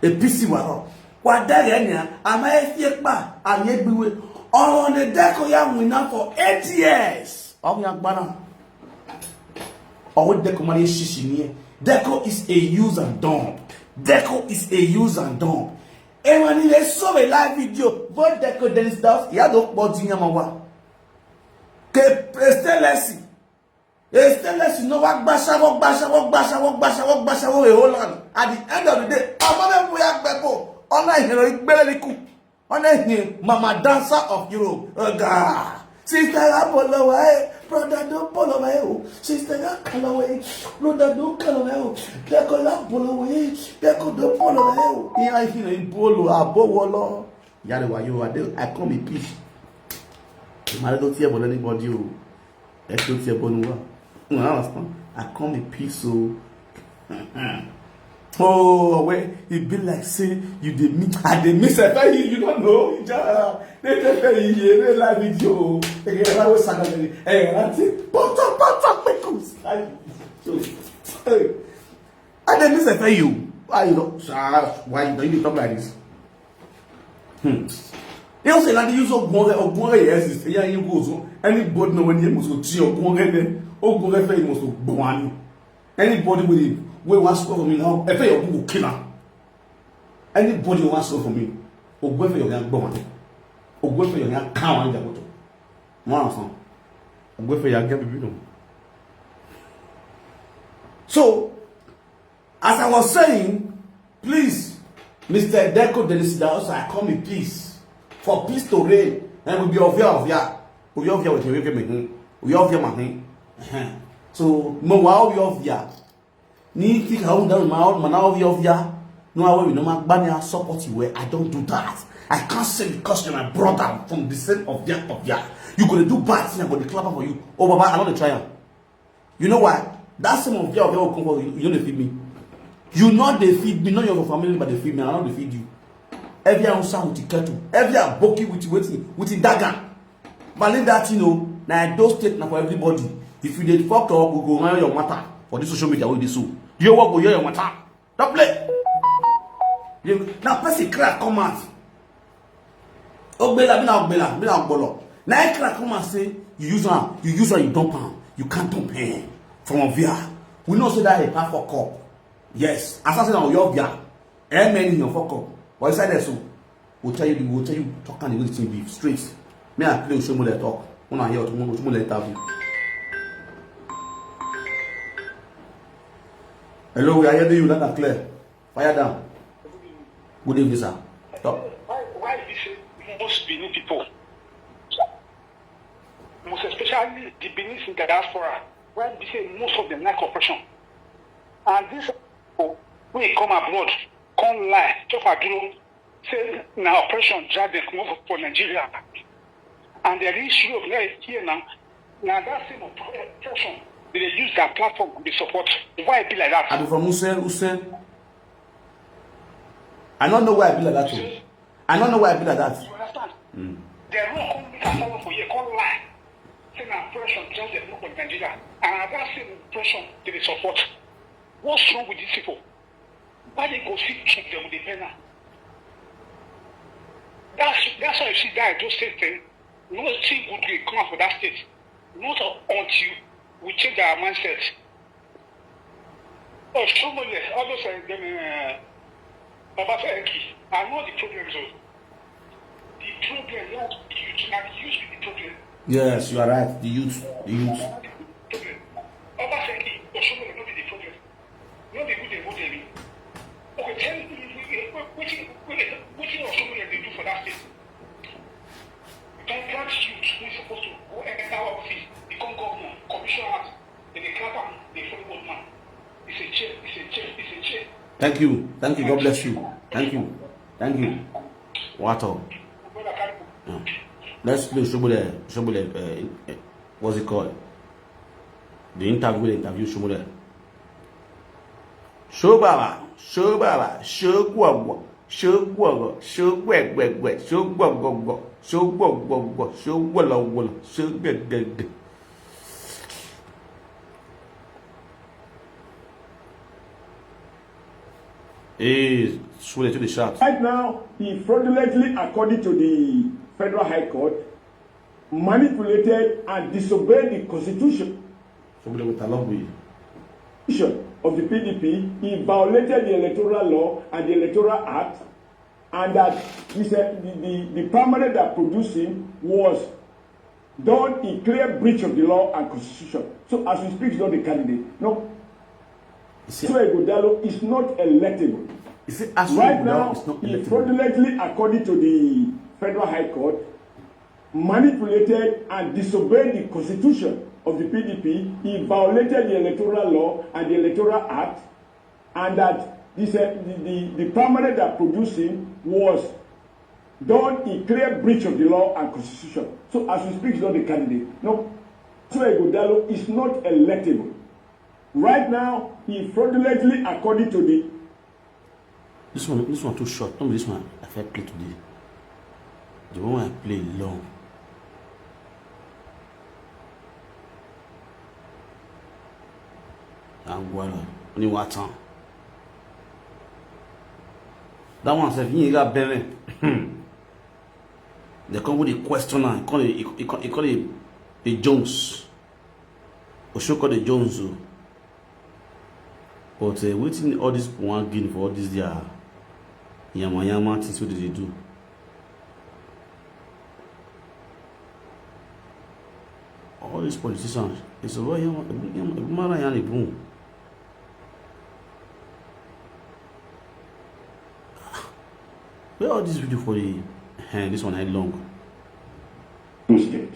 A P C waro. Kwa dere nya ama efie pa ami egbiwe. Ọ̀rọ̀ ni Deko ya wina for eight years. Ọmọ ya gbana. Ọwọ́ Deko mari shishi ni. Deko is a use and dump. Deko is a use and dump. Emani le so a live video. Vote Deko Dennis Dawes. Ya do po di nyama wa. Ke stainless. Stainless no wa gbashawo, gbashawo, gbashawo, gbashawo, gbashawo a whole land. At the end of the day, amame we ya gbebo. Ona ihero igbele liku. Ona ihin mama dancer of Europe. Oga. Sister, I follow away. Brother, don't follow away. Oh. Sister, I call away. Brother, don't call away. Oh. Deko, I follow away. Deko, don't follow away. Oh. Iya ihiro ibolo abowolo. Yare wa yo ade. I come in peace. Mare don't hear about anybody. Oh. Ẹ tó tiẹ̀ bọ́nu wá. No, I understand. I come in peace, so. Oh, well, e be like say you dey miss. I dey miss. I tell you, you don't know. Ja, they tell you, you dey live video. Ẹ yẹ láwọn sàgàlẹ̀, ẹ yẹ láti pọ́tọ́ pọ́tọ́ pé kò sí live video. Hey, I dey miss. I tell you, why you don't? Ah, why you don't you talk like this? Hmm. You say that use ogun ọrẹ, ogun ọrẹ yes is yeah you go so. Anybody know when you must go see ogun ọrẹ then ogun ọrẹ fẹ́ must go gbọn wa ni. Anybody with it, wey wan spoil for me now, if you go kill am. Anybody wan spoil for me, ogun ọrẹ fẹ́ your gbọn wa ni. Ogun ọrẹ fẹ́ your kan wa ni jagoto. Mo wan san. Ogun ọrẹ fẹ́ ya get people. So, as I was saying, please, Mister Deko Dennis Dawes, I come in peace. For peace to reign, and we be ovia ovia. We ovia with we me. We ovia my. So, mo wa ovia ovia. Ni ti ka un da ma ma na ovia ovia. No, I will no man ban ya support you where I don't do that. I can't say because you're my brother from the same ovia ovia. You gonna do bad thing, I'm gonna clap for you. Oh, Baba, I don't try am. You know why? That same of your will come for you. You no dey feed me. You no dey feed me. Not your family, but dey feed me. I no dey feed you. Every Hausa with the kettle. Every Aboki with wetin, with the dagger. But leave that thing o. Na Edo State na for everybody. If you dey fuck up, we go run your matter for this social media wey dey so. Your work go hear your matter. Don't play. You, na person cry come out. Ogbela, be na ogbela, be na ogbolo. Na I cry come and say, you use am, you use am, you dump am. You can't dump him from Ovia. We know say that he pass for cup. Yes, as I say na Oyo Ovia. Eh, many in your fuck up. But inside there so, we'll tell you, we'll tell you, talk and the way the thing be straight. Me I play Oshomo the talk. When I hear Oshomo, Oshomo the interview. Hello, we are hearing you loud and clear. Fire down. Good evening, sir. Talk. Why, why is it most Benin people, most especially the Benin in diaspora, why be say most of them like oppression? And this people wey come abroad, come lie, chop aduro, say na oppression drag them comot for Nigeria. And the real issue of life here now, na that same oppression they dey use their platform to support. Why e be like that? I be from Use, Use. I don't know why I be like that too. I don't know why I be like that. You understand? Mm. They run come make am come for here, come lie. Say na oppression drag them comot for Nigeria. And na that same oppression they dey support. What's wrong with these people? Why they go see keep them with the banner? That's, that's why you see that Edo State thing. Nothing good will come out for that state. Not until we change our mindset. Oh, Shomole, all those, uh, them, uh, Obafemi, I know the problem, so the problem, not the youth, not the youth with the problem. Yes, you are right. The youth, the youth. Problem. Obafemi, Shomole, not be the problem. No be good dey go there. Okay, tell me wetin, wetin, wetin Oshogbo dey do for that state. Don't grant youth who is supposed to go enter office, become governor, commissioner, and they clap am, they follow old man. It's a chair, it's a chair, it's a chair. Thank you, thank you, God bless you. Thank you, thank you. Wato. Brother, carry go. Yeah. Let's play Shobole, Shobole, uh, uh, what's it called? The interview, the interview Shobole. Shobaba, Shobaba, Shogwagwa, Shogworo, shogwegwegwe, shogwogwogwo, shogwogwogwo, shogwolowolo, shogwegege. Hey, Shule to the shout. Right now, he fraudulently, according to the Federal High Court, manipulated and disobeyed the constitution. Somebody with a long way. Of the P D P, he violated the electoral law and the electoral act, and that he said the, the, the permanent that produced him was done in clear breach of the law and constitution. So as we speak, he's not a candidate. No. You see, Asua Ighodalo is not electable. You see, Asua Right Ighodalo now, is not he electable. Fraudulently, according to the Federal High Court, manipulated and disobeyed the constitution of the P D P. He violated the electoral law and the electoral act, and that this, uh, the, the, the permanent that produced him was done in clear breach of the law and constitution. So as we speak, he's not a candidate. No, Asua Ighodalo is not electable. Right now, he fraudulently, according to the This one, this one too short. No be this one I fit play today. The one I play long. Agwala, only one time. That one sef, he got belle. They come with the question and he call it, he, he call, he call it the Jones. Osho call the Jones. Oh. But uh, wetin all these people wan gain for all these their yama yama things wey dem dey do? All these politicians, it's a very yama, yama, yama, yama, yama. Where all this video for the, eh, this one is long. State.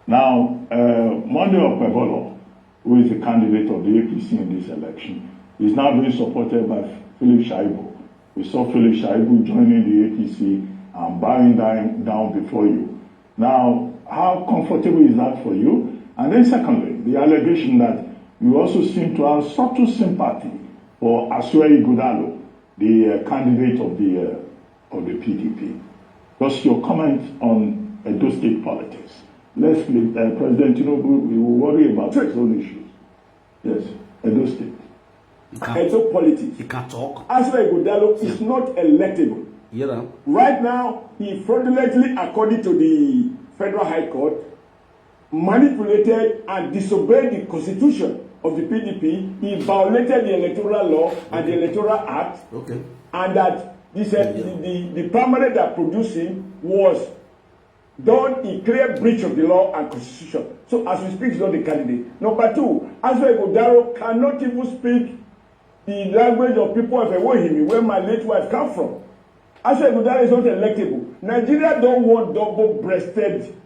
Now, uh, Monday Okpebholo, who is the candidate of the A P C in this election, is now being supported by Philip Shaibu. We saw Philip Shaibu joining the A P C and bowing down, down before you. Now, how comfortable is that for you? And then secondly, the allegation that you also seem to have subtle sympathy for Asua Ighodalo, the, uh, candidate of the, uh, of the P D P. Just your comment on Edo State politics. Let's leave, uh, President Tinubu, we will worry about his own issues. Yes, Edo State. He can, Edo politics. He can talk. Asua Ighodalo is not electable. Right now, he fraudulently, according to the Federal High Court, manipulated and disobeyed the constitution of the P D P. He violated the electoral law and the electoral act. Okay. And that this, uh, the, the, the permanent that produced him was done in clear breach of the law and constitution. So as we speak, he's not a candidate. Number two, Asua Ighodalo cannot even speak the language of people of Ewohimi, where my late wife come from. Asua Ighodalo is not electable. Nigeria don't want double-breasted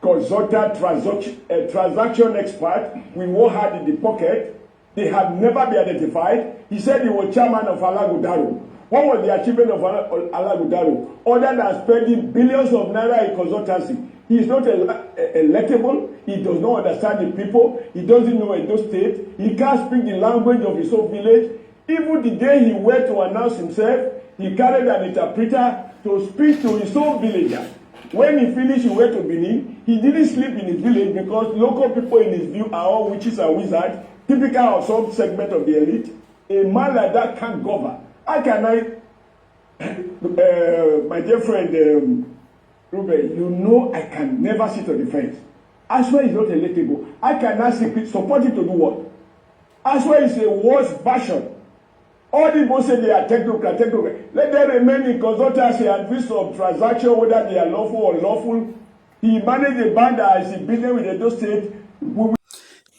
consultant transaction, uh, transaction expert with one hand in the pocket. They have never been identified. He said he was chairman of Alagodaro. What was the achievement of Ala-, Alagodaro? Other than spending billions of naira in consultancy, he is not el-, e-, electable. He does not understand the people. He doesn't know Edo State. He can't speak the language of his own village. Even the day he went to announce himself, he carried an interpreter to speak to his own villager. When he finished, he went to Benin. He didn't sleep in his village because local people, in his view, are all witches and wizards, typical of some segment of the elite. A man like that can't govern. How can I, uh, my dear friend, um, Ruben, you know I can never sit on the fence. Asua is not electable. I cannot secret support him to do what? Asua is a worse version. All the people say they are technocrat, technocrat. Let them remain in consultancy and do some transaction, whether they are lawful or unlawful. He managed a band that is in business with Edo State. We will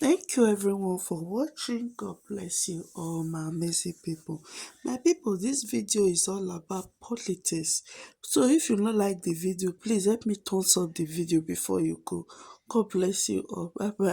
Thank you everyone for watching. God bless you all, my amazing people. My people, this video is all about politics. So if you don't like the video, please help me thumbs up the video before you go. God bless you all. Bye bye.